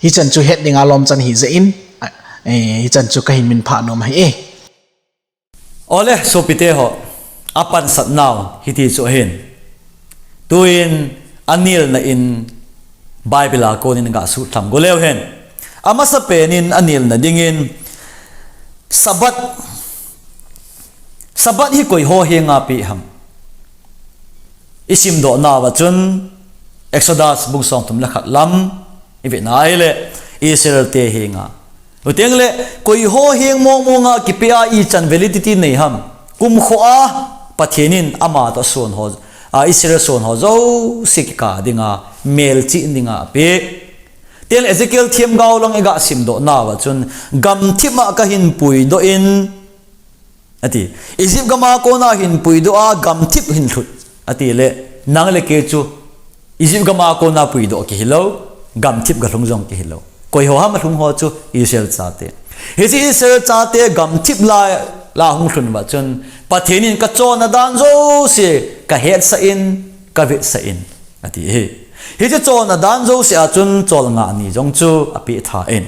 hichan chu het dinga lomchan hijeh in, eh, hichan chu kahin minphah nom ahi e. Ole, sopite ho, apansatnau hiti chu ahin. Tuin anelna in Bible a konin gasuhtham go leu hen. Amasapen in anelna dingin Sabbath, Sabbath hi koiho henga apeh ham? Isimdoh nauva chun Exodus bung somthum le khat lam ivet na ahile Israel te henga. Chutengle koiho heng mong monga kipeh a ichan validity nei ham? Kumkho a Pathen in amatoh son ho, a Israel son ho jouse kikah dinga, melchih dinga apeh. Tengle Ezekiel themgao lang igasimdoh nauva chun, gamthip a kahin puidoh in, ati. Egypt gama kona hin puidoh a gamthip hin lhut, atile, nang le kei chu Egypt gama kona puidoh kihilou, gamthip galhung jong kihilou. Koiho ham alhung ho chu Israel chate. Hiche Israel chate gamthip lai la hung lhun uva chun, Pathen in kachonna dan jouse kahetsah in, kavetsah in, ati hi. Hiche chonna dan jouse a chun cholngah ni jong chu apeh tha in.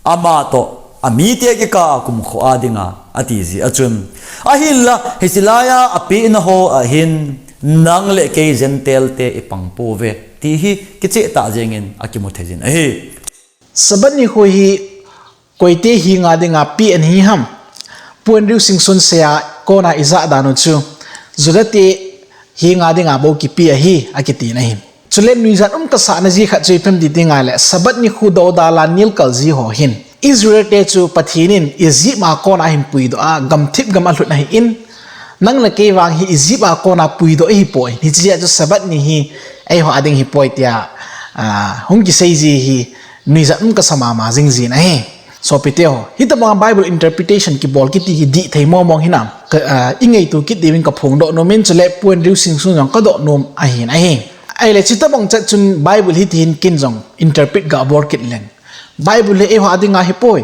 Amatoh, amite kikah a kumkho a dinga, ati jeh a chun. Ahinla, hiche laiya apehna ho ahin, nang le kei Gentile te ipang pouve, ti hi kichehtah jengin akimu thei jin ahi. Sabbath nikho hi koite henga dinga peh ahi ham? Pu Andrew Singson seiya kona ijah dan u chu, Juda te henga dinga bou kipeh ahi, akiti na ahin. Chule nuijat um kasah na jeh khat chu ipi ham ti tengle, Sabbath nikho doudal a nilkal ji ho hin, Israel te chu Pathen in Egypt a kona ahin puidoh a, gamthip gam alhut ahin, nang le kei vang hi Egypt a kona puidoh ahipoi. Hiche jeh a chu Sabbath ni hi eiho a ding ahipoi tia, ah, hung kisei ji hi nuijat um kasa mama jing jin ahi. Sopite ho, hitobang Bible interpretation kibol kiti hi dih thei mong mong hinam? Ka, ah, i ngaito kit diuvin kaphongdoh nom in, chule Pu Andrew Singson jong kadoh nom ahin ahi. Ahile, chutobang chet chun Bible hiti hin ken jong interpret gabol kit leng, Bible hi eiho a dinga ahipoi,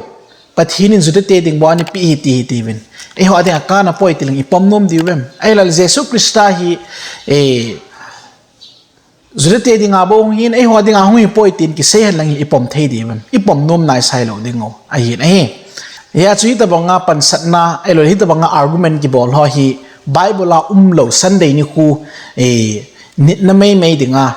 Pathen in Juda te ding bou a anapeh ahi ti hi tiuvin, eiho a dinga kana poi tileng ipom nom diu vem? Ahilou le Jesu Christa hi, eh, Juda te dinga bou hung hin, eiho a dinga hung hipoi tin kisei hen lang hi ipom thei diu vem? Ipom nom naisai lou ding u ahin ahi. Hia chu hitobanga pansatna, ahilou le hitobanga argument kibol ho hi Bible a umlou Sunday nikho, eh, nitna meimei dinga,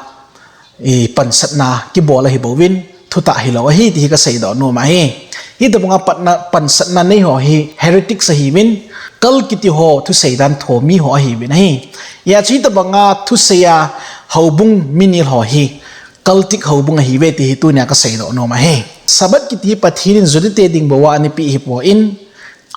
eh, pansatna kibol ahi bouvin, thutah hilou ahi ti hi kaseidoh nom ahi. Hitobanga patna, pansatna nei ho hi heretics ahiuvin, cult kiti ho thusei dan tho mi ho ahiuvin ahi. Hia chu hitobanga thusei a houbung mi nil ho hi cultic houbung ahiuve ti hi tunia kaseidoh nom ahi. Sabbath kiti hi Pathen in Juda te ding bou a anapeh ahipoi,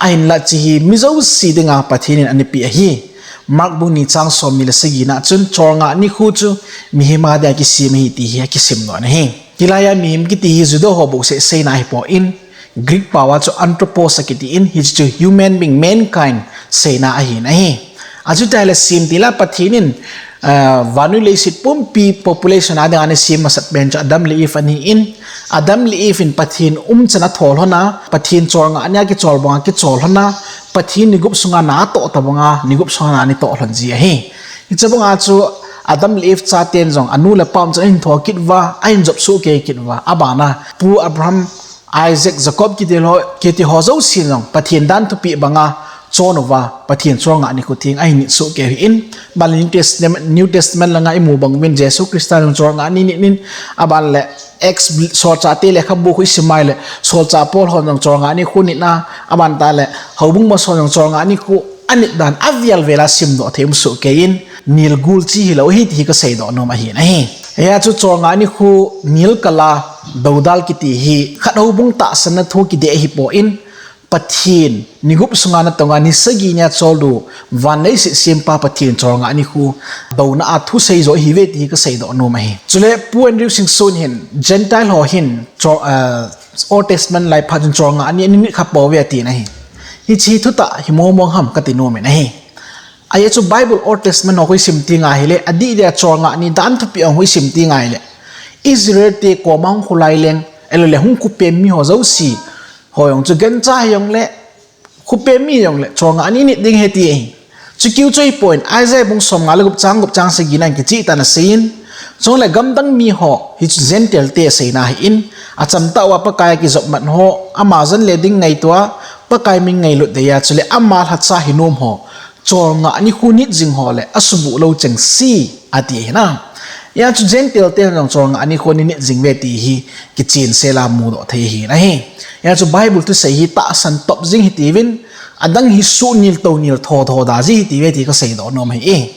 ahinlah hiche hi mi jouse dinga Pathen in anapeh ahi. Mark bung ni chang somni le sagi na chun cholngah nikho chu mihem a dia kisem ahi ti hi akisim doh ahi. Hilai a mihem kiti hi Juda ho bou seh seina ahipoi, Greek pao a chu anthropos akitin, hiche chu human being, mankind seina ahin ahi. Achuti ahile semtil a Pathen in, ah, vannoi leiset pumpi population a dinga anasem masat pen chu Adam le Eve ahin, Adam le Eve in Pathen umchan athol lhon a, Pathen cholngah nia kichol banga kichol lhon a, Pathen nigup sunga na atoh tobanga nigup sunga na anatoh lhon ji ahi. Hiche banga chu Adam le Eve chaten jong anu le apa umchan ahin thol kit uva, ahin jop soh kei kit uva, abana Pu Abraham, Isaac, Jacob kiti ho, kiti ho jousen jong Pathen dan thupeh banga chon uva, Pathen cholngah nikho theng ahin nit soh kei u ahin, aban le New Testament, New Testament langa imu bang uvin Jesu Christa jong cholngah ni nit in, aban le Acts solchahte lekhabu khu isim a ahile, solchah Paul hon jong cholngah nikho nit a, aban tah le houbung masa hon jong cholngah nikho anit dan avel vel a simdoh thei um soh kei in, nil gul chi hilou ahi ti hi kaseidoh nom ahin ahi. Hia chu cholngah nikho nil kal a doudal kiti hi khat houbung tahsanna thu kidei ahipoi, Pathen nigup sunga natong a ni sagi nia chol u van leiset sempa Pathen cholngah nikho douna a thusei joh ahiuve ti hi kaseidoh nom ahi. Chule Pu Andrew Singson hin Gentile ho hin chol, ah, Old Testament lai phat chun cholngah ni anit kha pouve atin ahi. Hiche hi thutah hi mong mong ham kati nom in ahi. Ajeh chu Bible Old Testament ho khu isim teng ahile, adeh dia cholngah ni dan thupeh ho khu isim teng ahile, Israel te koma hung kho lai leng, ahilou le hung kho pen mi ho jouse ho jong chu gancha hijongle, kho pen mi hijongle cholngah ni nit ding ahi ti ahi. Chu kiu chu ahipoi, Isaiah bung somnga le gup chang gup chang sagi na kicheh tah in aseiyin, chule gamdang mi ho, hichu Gentile te aseina ahin, achamtah uva Pakai a kijopmat ho, ama jan le ding ngaito a, Pakai min ngailut dei a, chule ama lhacha hi nom ho, cholngah nikho nit jing ho le asuboh lou chengse ati ahi na. Hia chu Gentile te jong cholngah nikho anit jing uve ti hi kichensel a mudoh thei ahi na hi. Hia chu Bible thusei hi tahsan top jing ahi tiuvin, adang hi suhnil tounil tho tho da ji ahi tiuve ti kaseidoh nom ahi.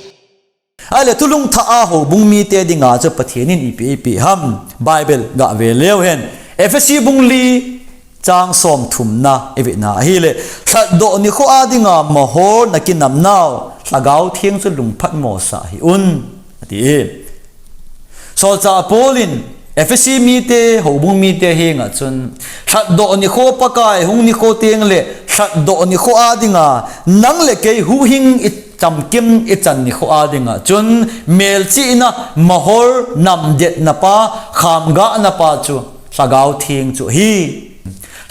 Ahile thulhung thah a houbung mite dinga chu Pathen in ipi eipeh ham? Bible gah ve leu hen. Ephesi bung li chang somthum na ivet na ahile, lhatdoh nikho a dinga mohor nakinam nau, Lhagao Theng chu lungphat mosah hih un, ati. Solchah Paul in Ephesi mite, houbung mite henga chun, lhatdoh nikho, Pakai hung nikho teng le lhatdoh nikho a dinga, nang le kei huhhing ichamkim ichan nikho a dinga chun, melchihna, mohor, namdetna pa, khamgahna pa chu Lhagao Theng chu ahi.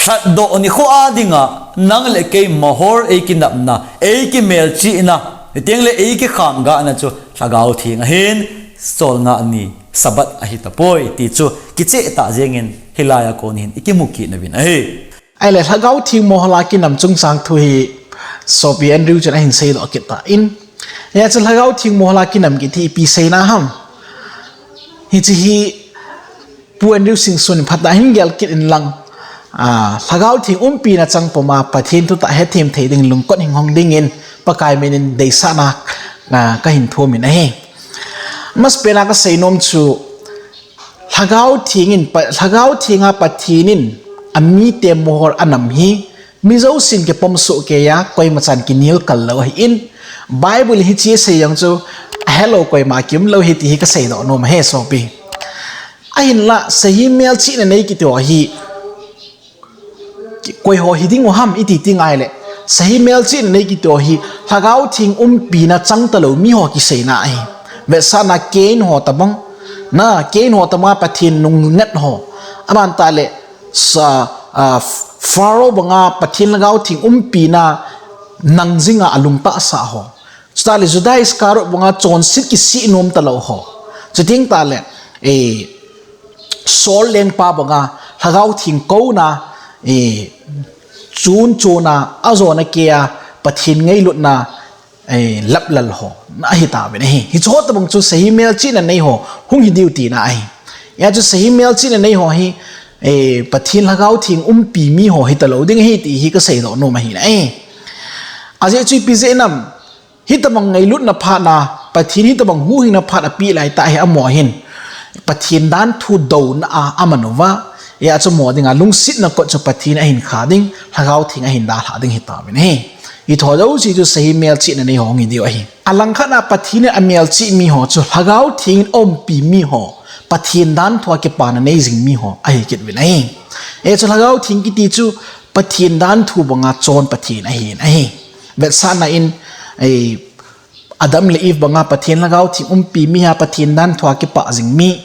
Lhatdoh nikho a dinga, nang le kei mohor eikinapna, eikimelchihna, hiteng le eikikhamgahna chu Lhagao Theng ahin, cholngah ni Sabbath ahi tapoi, ti chu kicheh tah jengin hilai a kon hin ikimu kit nauvin ahi. Ahile Lhagao Theng mohor a kinam chungchang thu hi Sopi Andrew chun ahin seidoh kit tan. Hia chu Lhagao Theng mohor a kinam kiti hi ipi seina ham? Hiche hi Pu Andrew Singson in phatah a hin gel kit in lang, ah, Lhagao Theng umpina chang puma Pathen thutah hethem thei ding lungkot hing hong dingin Pakai min in deisahna, ah, kahin thum in ahi. Masapen a kasei nom chu, Lhagao Theng in, Pa-, Lhagao Theng a Pathen in amite mohor anam hi, mi jousen kipom soh keiya, koima chan kinel kal lou ahin, Bible hiche asei jong chu, ahelou koima kium lou ahi ti hi kasei doh nom ahi sopi. Ahinlah, sahi melchihna nei kiti ho hi, koi ho hiding u ham iti ti ngai le, sahi melchihna nei kiti ho hi, Lhagao Theng umpina chang talou mi ho kiseina ahi. Vetsahna Cain ho tabang, na Cain ho tabang a Pathen nungnat ho. Aban tah le, sa, a, Pharaoh banga Pathen Lhagao Theng umpina nang jinga alungtah sah ho. Chutah le Judas Iscariot banga chonset kisih nom talou ho. Chuteng tah le, eh, Saul lengpa banga Lhagao Theng kouna, eh, chun chuna, ajona keiya Pathen ngailutna, eh, laplal ho. Na ahi tauvin ahi. Hiche ho tabang chu sahi melchihna nei ho hung hi diu tina ahi. Hia chu sahi melchihna nei ho hi, eh, Pathen Lhagao Theng umpi mi ho hi talou ding ahi ti hi kasei doh nom ahi na ahi. Ajeh chu ipi jeh ham, hitabang ngailutna phatna, Pathen hitabang huhhingna phat apeh lai tah hi amaho hin, Pathen danthu douna a aman uva, hia chu amaho dinga lungsetna kot chu Pathen ahin kha ding, Lhagao Theng ahin dalha ding hi tauvin ahi. Hiche ho jouse chu sahi melchihna nei ho hung hi diu ahi. Alangkhat a Pathen in amelchih mi ho chu Lhagao Theng in aumpi mi ho, Pathen danthu a kipana nei jing mi ho ahi kit uvin ahi. Hia chu Lhagao Theng kiti chu Pathen danthu banga chon Pathen ahin ahi. Vetsahna in, eh, Adam le Eve banga Pathen Lhagao Theng umpi mi a Pathen danthu a kipah jing mi,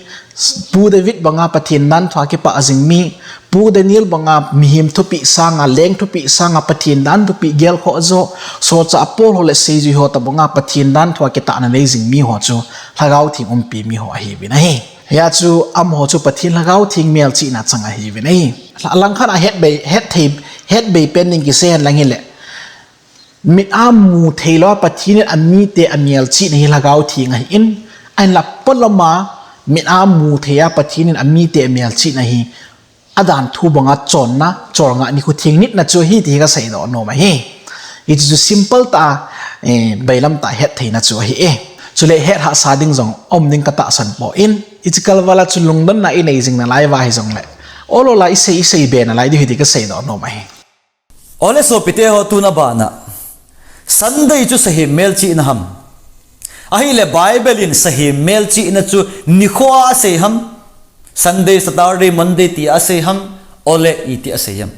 Pu David banga Pathen danthu a kipah jing mi, Pu Daniel banga mihem thupeh sanga, leng thupeh sanga Pathen danthu thupeh gelkhoh jo, solchah Paul ho le seijui ho tabanga Pathen danthu a kitahna nei jing mi ho chu Lhagao Theng umpi mi ho ahiuvin ahi. Hia chu amaho chu Pathen Lhagao Theng melchihna chang ahiuvin ahi. Alangkhat a hetbei, hetthei, hetbei pen ding kisei hen lang hile, mit a mu thei lou a Pathen in amite amelchihna hi Lhagao Theng ahin, ahinla polam a mit a mu thei a Pathen in amite amelchihna hi adanthu banga chonna, cholngah nikho theng nitna chu ahi ti hi kasei doh nom ahi. Hichu chu simple tah a, eh, bailam tah a hettheina chu ahi e. Chule het hahsa ding jong um ding katahsan poi. Hiche kalval a chu lungdonna inei jing nalai uva hijongle, ol ol a isei, isei be nalai diu ahi ti kasei doh nom ahi. Ole sopite ho, tuna bana Sunday chu sahem melchihna ham? Ahile Bible in sahem melchihna chu nikho a asei ham? Sunday, Saturday, Monday ti a asei ham? Ole iti a asei ham?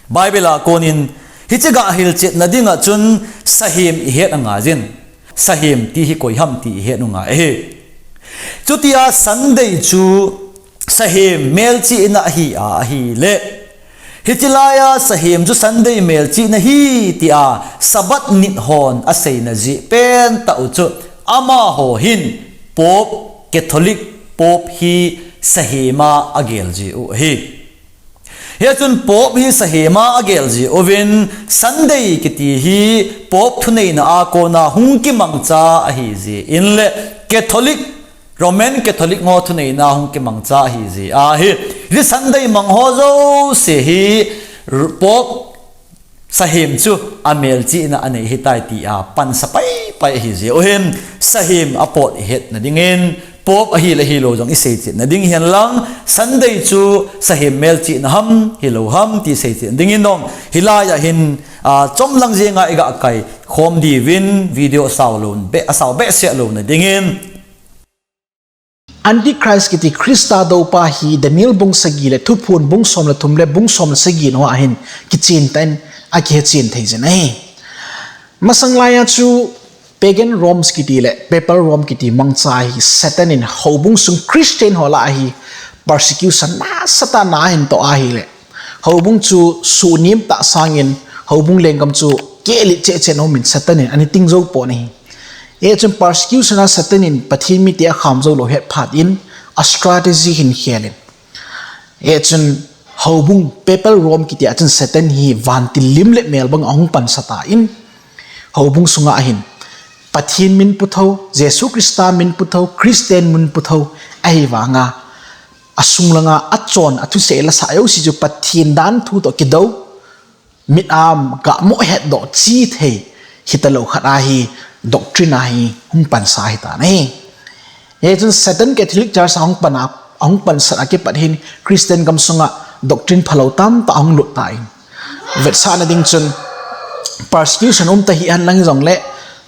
Bible a konin hiche gah hilchetna dinga chun sahem ihet angaiyin. Sahem ti hi koi ham ti ihet u ngai ahi. Chutia Sunday chu sahem melchihna ahi a ahile, hiche laia sahem chu Sunday melchihna ahi tia Sabbath nit hon aseina jeh pentah u chu amaho hin Pope, Catholic Pope hi sahem a agel jeh u ahi. Hia chun Pope hi sahem a agel jeh uvin Sunday kiti hi Pope thuneina a kona hung kimangcha ahi jeh in le Catholic, Roman Catholic ho thuneina hung kimangcha ahi jeh ahi. Hi Sunday mang ho jouse hi Pope sahem chu amelchihna anei ahitai tia pansa paipai ahi jeh u hin sahem apot ihetna dingin Pope ahile hilou jong isei chetna ding hihen lang, Sunday chu sahem melchihna ham hilou ham ti sei chetna dingin dong, hilai a hin, a, chomlang jenga iga kai khom diuvin video asao lou be, asao behseh louna dingin. Antichrist kiti Christa doupa hi Daniel bung sagi le Thuphon bung som le thum le bung som le sagi na hoa hin kichen tah in akihechen thei jin ahi. Masang laia chu Pagan Rome kiti le Papal Rome kiti mangcha hi Satan in houbung sung Christian ho lah a hi persecution nasatah a ana hin toh ahile, houbung chu suhnem tah sangin houbung lenggam chu kehlet cheh cheh in aumin Satan in ana ting jou pon ahi. Hichun persecution a Satan in Pathen mite akham jou lou het phat in a strategy hin khel in, hichun houbung Papal Rome kiti a chun Satan hi vantil lim le mel bang ahung pansa tan, houbung sunga hin Pathen min puthou, Jesu Christa min puthou, Christian min puthou, ahivanga asung langa achon, athusei lasah jouse chu Pathen danthu toh kidou, mit a gah mo hetdoh chithei hitalou khat ahi, doctrine ahi, hung pansa ahitan ahi. Hichun Satan Catholic Church ahung pan a, ahung pansat a kipat hin Christian gam sunga doctrine phalou tamtah ahung lut tan. Vetsahna ding chun persecution um ta hihen lang jongle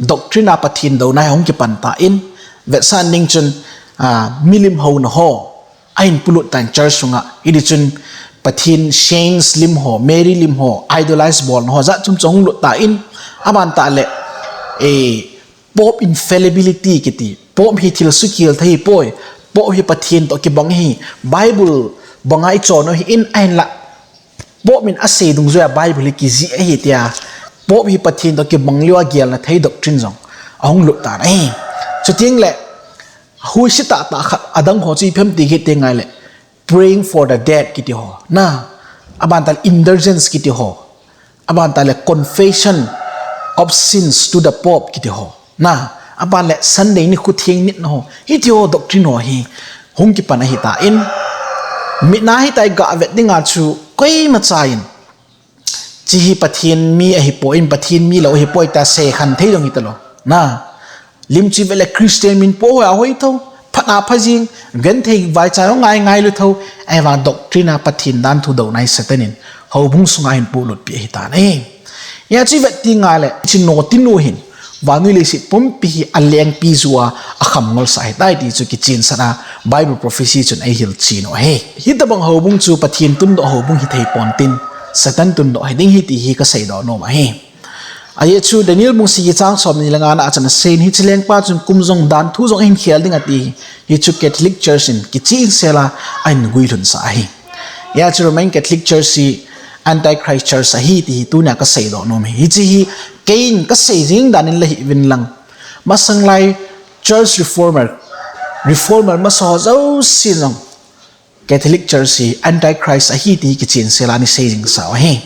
doctrine a Pathen douna hi ahung kipan tan. Vetsahna ding chun, ah, milim houna ho ahin polut tan church sunga. Hiti chun Pathen saints lim ho, Mary lim ho, idolize bolna ho, jat chom chom ahung lut tan. Aban tah le, eh, Pope infallibility kiti. Pope hi thil sukhel thei ahipoi. Pope hi Pathen toh kibang ahi. Bible banga ichon u ahin, ahinla Pope in asei dungjuia Bible hi kijih ahi tia Pope hi Pathen toh kibang lou a gelna thei doctrine jong ahung lut tan ahi. Chuteng le, huisi tahtah khat adang ho chu ipi ham ti kit teng le, praying for the dead kiti ho. Na, aban tah le indulgence kiti ho. Aban tah le confession of sins to the Pope kiti ho. Na, aban le Sunday nikho theng nitna ho. Hiti ho doctrine ho hi hung kipan ahitan. Mit na hitia iga vet dinga chu koimacha'n hiche hi Pathen mi ahipoi, Pathen mi lou ahipoi tia seikhen thei jong hita lou. Na, lim chu ivet le Christian min po hoa hoi tho, phat a pha jing, genthei vaicha jong ngai ngai lou tho, ahivang doctrine a Pathen dan thu douna hi Satan in houbung sunga ahin polut pi ahitan ahi. Hia chu ivet teng le, hiche notinu hin vannoi leiset pumpi hi alengpi jou a, akham ngolsah ahitai ti chu kichensah a Bible prophecy chun eihil chen u ahi. Hitobang houbung chu Pathen tundoh houbung hithei ponte, Satan tundoh hiding ahi ti hi kaseidoh nom ahi. Ajeh chu Daniel bung sagi chang somni le nga na a chun aseiyin, hiche lengpa chun kum jong dan thu jong ahin khel ding ati. Hichu Catholic Church in kichensel a ahin guilhunsah ahi. Hia chu Roman Catholic Church hi Antichrist Church ahi ti hi tunia kaseidoh nom ahi. Hiche hi keiin kasei jing dan in la hiuvin lang, masang lai Church Reformer, Reformer masa ho jousen jong Catholic Church hi Antichrist ahi ti hi kichensel a ana sei jing sau ahi.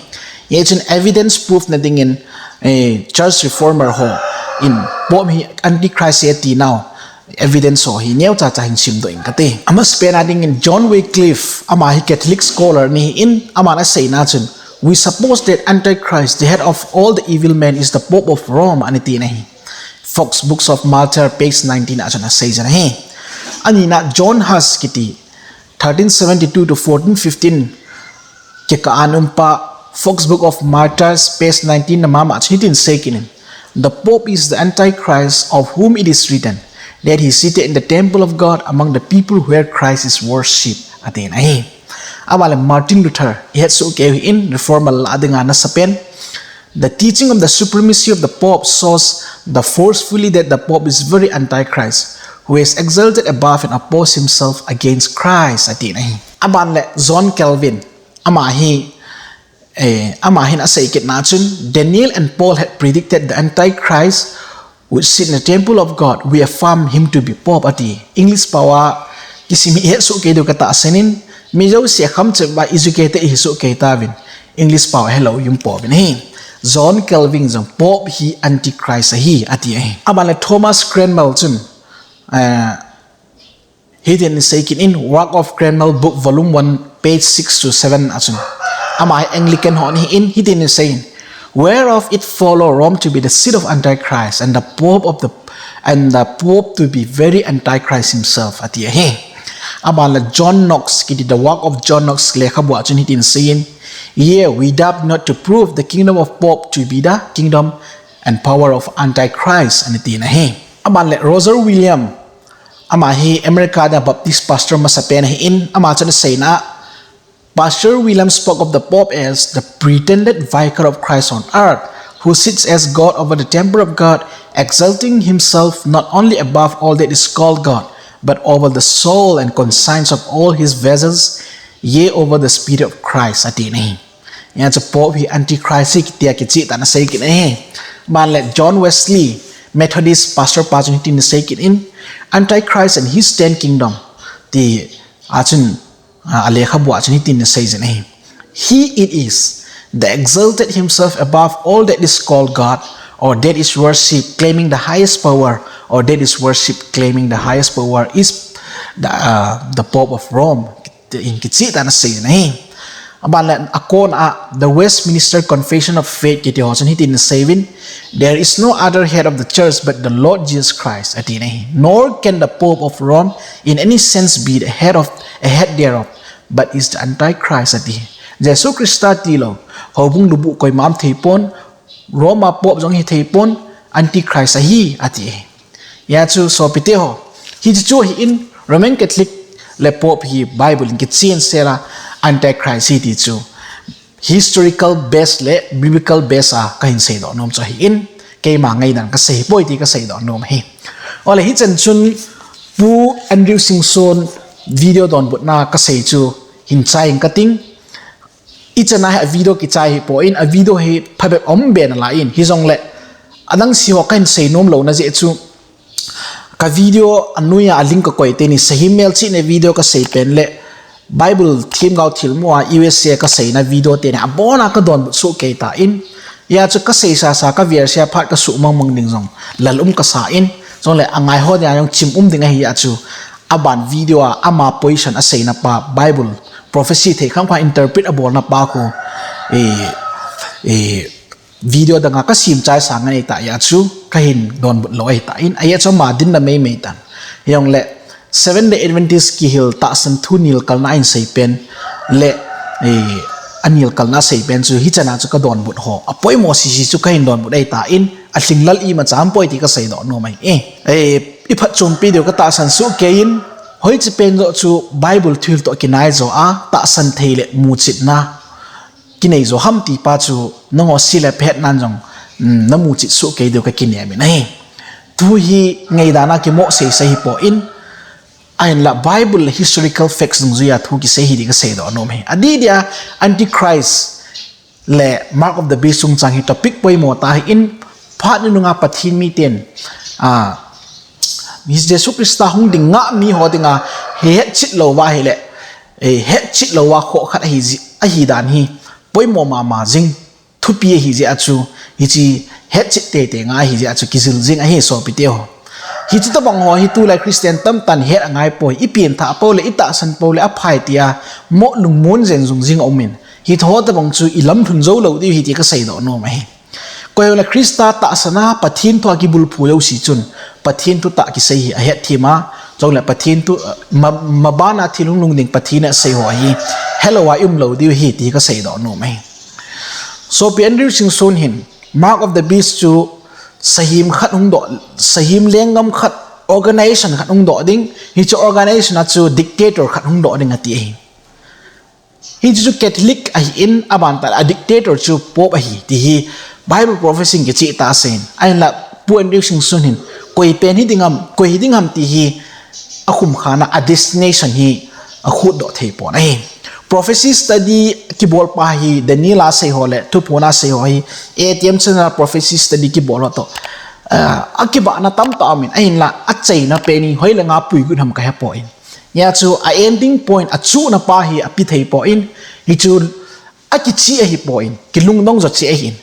Hia chun evidence proof na dingin, eh, Church Reformer hon Pope hi Antichrist ahi ati nau evidence ho hi neocha cha hin simdoh inge kati. Amasapen a dingin John Wycliffe, ama hi Catholic scholar ahin, aman aseina chun, "We suppose that Antichrist, the head of all the evil men, is the Pope of Rome," ana ti ahi. Fox Books of Martyr, page nineteen a chun asei jin ahi. Anina John Huss kiti, thirteen seventy-two to fourteen fifteen kikah a um pa, Fox Book of Martyrs, page nineteen na mama chun hitin asei kit in, "The Pope is the Antichrist of whom it is written that he is seated in the temple of God among the people where Christ is worshipped," ati ahi. Aban le Martin Luther, ihet soh kei u ahin, Reformer lah dinga amasapen. "The teaching of the supremacy of the Pope shows the forcefully that the Pope is very Antichrist, who is exalted above and oppose himself against Christ," ati ahi. Aban le John Calvin, ama hi, eh, ama hin asei kit na chun, "Daniel and Paul had predicted the Antichrist would sit in the temple of God. We affirm him to be Pope," ati. English pao a kisim hi ihet soh kei diu katahsan in, mi jouse akham cheh uva educated ihi soh kei tauvin, English pao helou jong pouvin ahi. John Calvin jong Pope hi Antichrist ahi ati ahi. Aban le Thomas Cranmer chun, eh, hitin asei kit in, Work of Cranmer, Book Volume one, page six to seven a chun, ama hi Anglican ho ahin, hitin asei in, "Whereof it follow Rome to be the seat of Antichrist, and the Pope of the, and the Pope to be very Antichrist himself," ati ahi. Aban le John Knox kiti, The Work of John Knox lekhabu a chun hitin asei in, "Yea, we doubt not to prove the kingdom of Pope to be the kingdom and power of Antichrist," ana ti ahi. Aban le Roger Williams, ama hi America a Baptist pastor amasapen ahin, ama chun aseina, Pastor Williams spoke of the Pope as the pretended vicar of Christ on earth, who sits as God over the temple of God, exalting himself not only above all that is called God, but over the soul and conscience of all his vessels, yea, over the Spirit of Christ, ati ahi. Hia chu Pope hi Antichrist ahi tia kicheh tah in asei kit ahi. Aban le John Wesley, Methodist pastor pa chun hitin asei kit in, "Antichrist and his ten kingdom," ti a chun, ah, alekhabu a chun hitin asei jin ahi. "He it is that exalted himself above all that is called God, or that is worship, claiming the highest power, or that is worship, claiming the highest power, is the, uh, the Pope of Rome." Tin kicheh tah in asei jin ahi. Aban le akon a The Westminster Confession of Faith kiti ho chun hitin aseiyuvin, "There is no other head of the church but the Lord Jesus Christ," ati ahi. "Nor can the Pope of Rome in any sense be the head of, a head thereof, but is the Antichrist ati. Jesu Christa tilou, houbung lubuh koima um thei pon, Roma Pope jong hi thei pon, Antichrist ahi ati. Hia chu sopite ho, hichu chu hi in Roman Catholic le Pope hi Bible in kichen sela Antichrist hi ti chu historical base le biblical base a kahin seidoh nom chu hi in, keima ngaidan kasei poi ti kaseidoh nom hi. Ole hichan chun Pu Andrew Singson video donbutna kasei chu hin chai in kating. Ichan a hi a video kichai hi pon, a video hi phabep um be nalai in, hijongle adang si ho kahin seinom louna jeh chu ka video anoiya a link kakoi teni, Sahim Melchihna video kasei pen le Bible themgao thilmu a U S A kaseina video teni abona kadonbut soh kei tan. Hia chu kasei sasa ka verse a phat kasuh mangmang ding jong lal um kasan, jongle angai ho dia jong chim um ding ahi a chu aban video a ama position aseina pa Bible prophecy thei kham kha interpret abolna pa khu, eh, eh, video danga kasem chai sa ngan ahi ta, hia chu kahin donbut lou ahi tan, ahia chu ama dinna meimei tan. Hijongle Seventh Day Adventist kihil tahsan thu nilkalna ahin sei pen le, eh, anilkalna sei pen chu hichan a chu kadonbut ho apoimo sisi chu kahin donbut ahi tan, alhinglel imacha um poi ti kaseidoh nom ahi. Eh, eh, iphatchompi diu katahsan soh kei in, hoiche pen joh chu Bible thuhil toh kinai jo a tahsan thei le muchetna kinei jo ham ti pa chu nangho sei le phet nan jong, um, namuchet soh kei diu kakinem in ahi. Thu hi ngaidan a kimoh seisei hi pon, ahinla Bible le historical facts dungjuia thu kisei hi ti kaseidoh nom hi. Adeh dia Antichrist le Mark of the Beast chungchang hi topic poimo tah hi in, phat nununga Pathen miten, ah, Jesu Christa hung ding ngah mi ho dinga hetchet louva ahile, eh, hetchet louva khoh khat ahi ji, ahi dan hi poimo mama jing, thupi ahi jeh a chu, hiche hetchet teitei ngai ahi jeh a chu kijil jing ahi sopite ho. Hiche tobang ho hi tulai Christian tamtah in het angai poi, ipengthah pou le, itahsan pou le aphai tia mo lungmon jeng jung jing aum in, hiche ho tobang chu ilamlhun jou lou diu ahi ti kaseidoh nom ahi. Koi hile Christa tahsan a Pathen thu a kibulphu jouse chun Pathen thutah kisei hi ahetthem a, chule Pathen thu, eh, ma, mabana thil hung lhung ding Pathen in asei ho hi helou a i-um lou diu ahi ti kaseidoh nom ahi. Sopi Andrew Singson hin Mark of the Beast chu sahem khat hung doh, sahem lenggam khat, organization khat hung doh ding, hiche organization a chu dictator khat hung doh ding ati ahi. Hiche chu Catholic ahin, aban tah a dictator chu Pope ahi ti hi Bible prophecy in kicheh tah ahin. Ahinla Pu Andrew Singson hin koi pen hiding ham, koi hiding ham ti hi akhum khana a destination hi akhutdoh thei pon ahi. Prophecy study kibol pa hi Daniel a sei ho le Thuphon a sei ho hi, A T M channel a prophecy study kibol ho toh, ah, akibahna tamtah aum in, ahinla achaina pen hi hoilanga puigot ham kahe poi. Hia chu a ending point, achuhna pa hi ape thei poi, hichu akicheh ahi poi, kilungdong jo cheh ahi.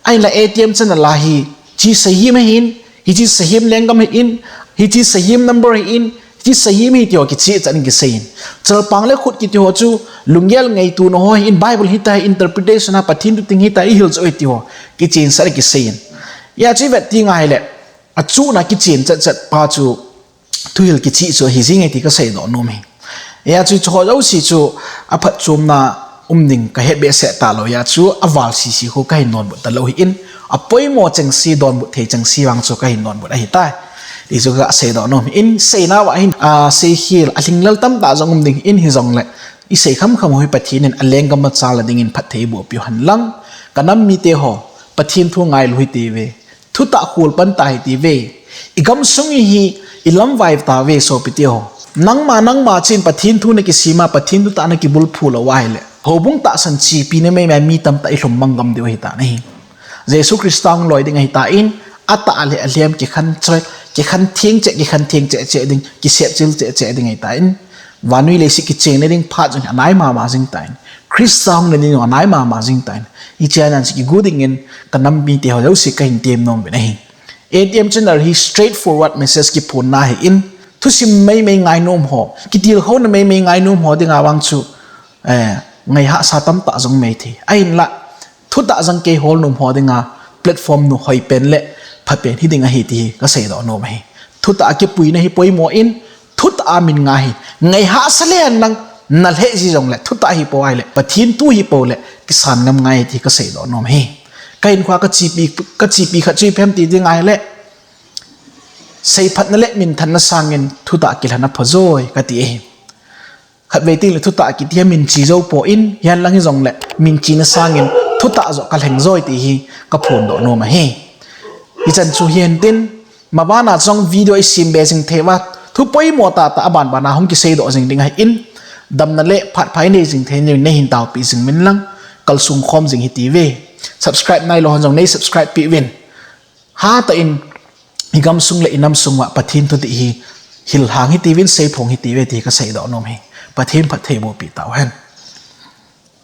Ahinla A T M channel a hi, hiche sahem ahin, hiche sahem lenggam ahin, hiche sahem number ahin, hiche sahem ahi ti ho kicheh chan kisei in. Chalpang le khut kiti ho chu lunggel ngaito na ho ahin, Bible hitia interpretation a Pathen thu teng hitia ihil jo ahi ti ho kichen sah kisei in. Hia chu ivet teng ahile, achuhna kichen chat chat pa chu thuhil kicheh chu ahi jing e ti kaseidoh nom ahi. Hia chu hiche ho jouse chu aphatchomna um ding kahet behseh talou, hia chu aval sisi khu kahin donbut talou ahin, apoimo chengse, donbut thei chengse vang chu kahin donbut ahitai ti chu kaseidoh nom ahin, seina uva hin, ah, seikhel alhinglel tamtah jong um ding ahin, hijongle isei khamkham u hi Pathen in alenggam a chal a dingin phatthei eiboh piu hen lang. Kanam mite ho, Pathen thu ngailu hite uve. Thutah khol pan tah hite uve. Igamsung hi ilamvai tauve sopite ho. Nangma, nangma chun Pathen thu nakisem a, Pathen thutah nakibulphu lou ahile, houbung tahsan chepi na meimei mi tamtah ilhum mang gam diu ahitan ahi. Jesu Christa hung loi ding ahitan, atah le alhem kikhen cheh, kikhen theng cheh, kikhen theng cheh cheh ding, kisep chil cheh cheh ding ahitan. Vannoi leiset kichenna ding phat jong anai mama jing tan. Christa hung nading jong anai mama jing tan. Hiche a nahin kigo dingin kanam mite ho jouse kahin tem nom uvin ahi. A T M channel hi straightforward message kiphonna ahin, thusim meimei ngainom ho, kitilkhouna meimei ngainom ho dinga vang chu, eh, ngaihahsa tamtah jong um thei. Ahinla, thutah jong kihol nom ho dinga platform nu hoi pen le pha pen hiding ahi ti hi kaseidoh nom ahi. Thutah a kipuina hi poimo in, thutah a min ngai hi. Ngaihahsa le hen lang, nalheh ji jongle, thutah hi po ahile, Pathen thu hi po le, kisan ngam ngai ti kasei doh nom ahi. Kahinkhoa kachepi, kachepi khat chu ipi ham ti ding ahile, seiphatna le minthanna sangin thutah kilhen aphajoi kati ahi. Khatvei tengle thutah kiti hi minche jou poi, hihen lang hijongle minchena sangin thutah joh kalheng joi ti hi kaphondoh nom ahi. Hichan chu hihen tin, mabana jong video isem be jing thei uva, thu poimo tahtah abanbana hung kiseidoh jing ding ahin, damna le phat pha inei jing thei diuvin neihin taopeh jing uvin lang, kalsong khom jing hite. Subscribe nailou hon jong nei subscribe peh uvin. Hatah in, igamsung le inamsung uva Pathen thudih hi hilhang hite, seiphong hite ti kaseidoh nom ahi. Pathen phattheiboh peh tauhen.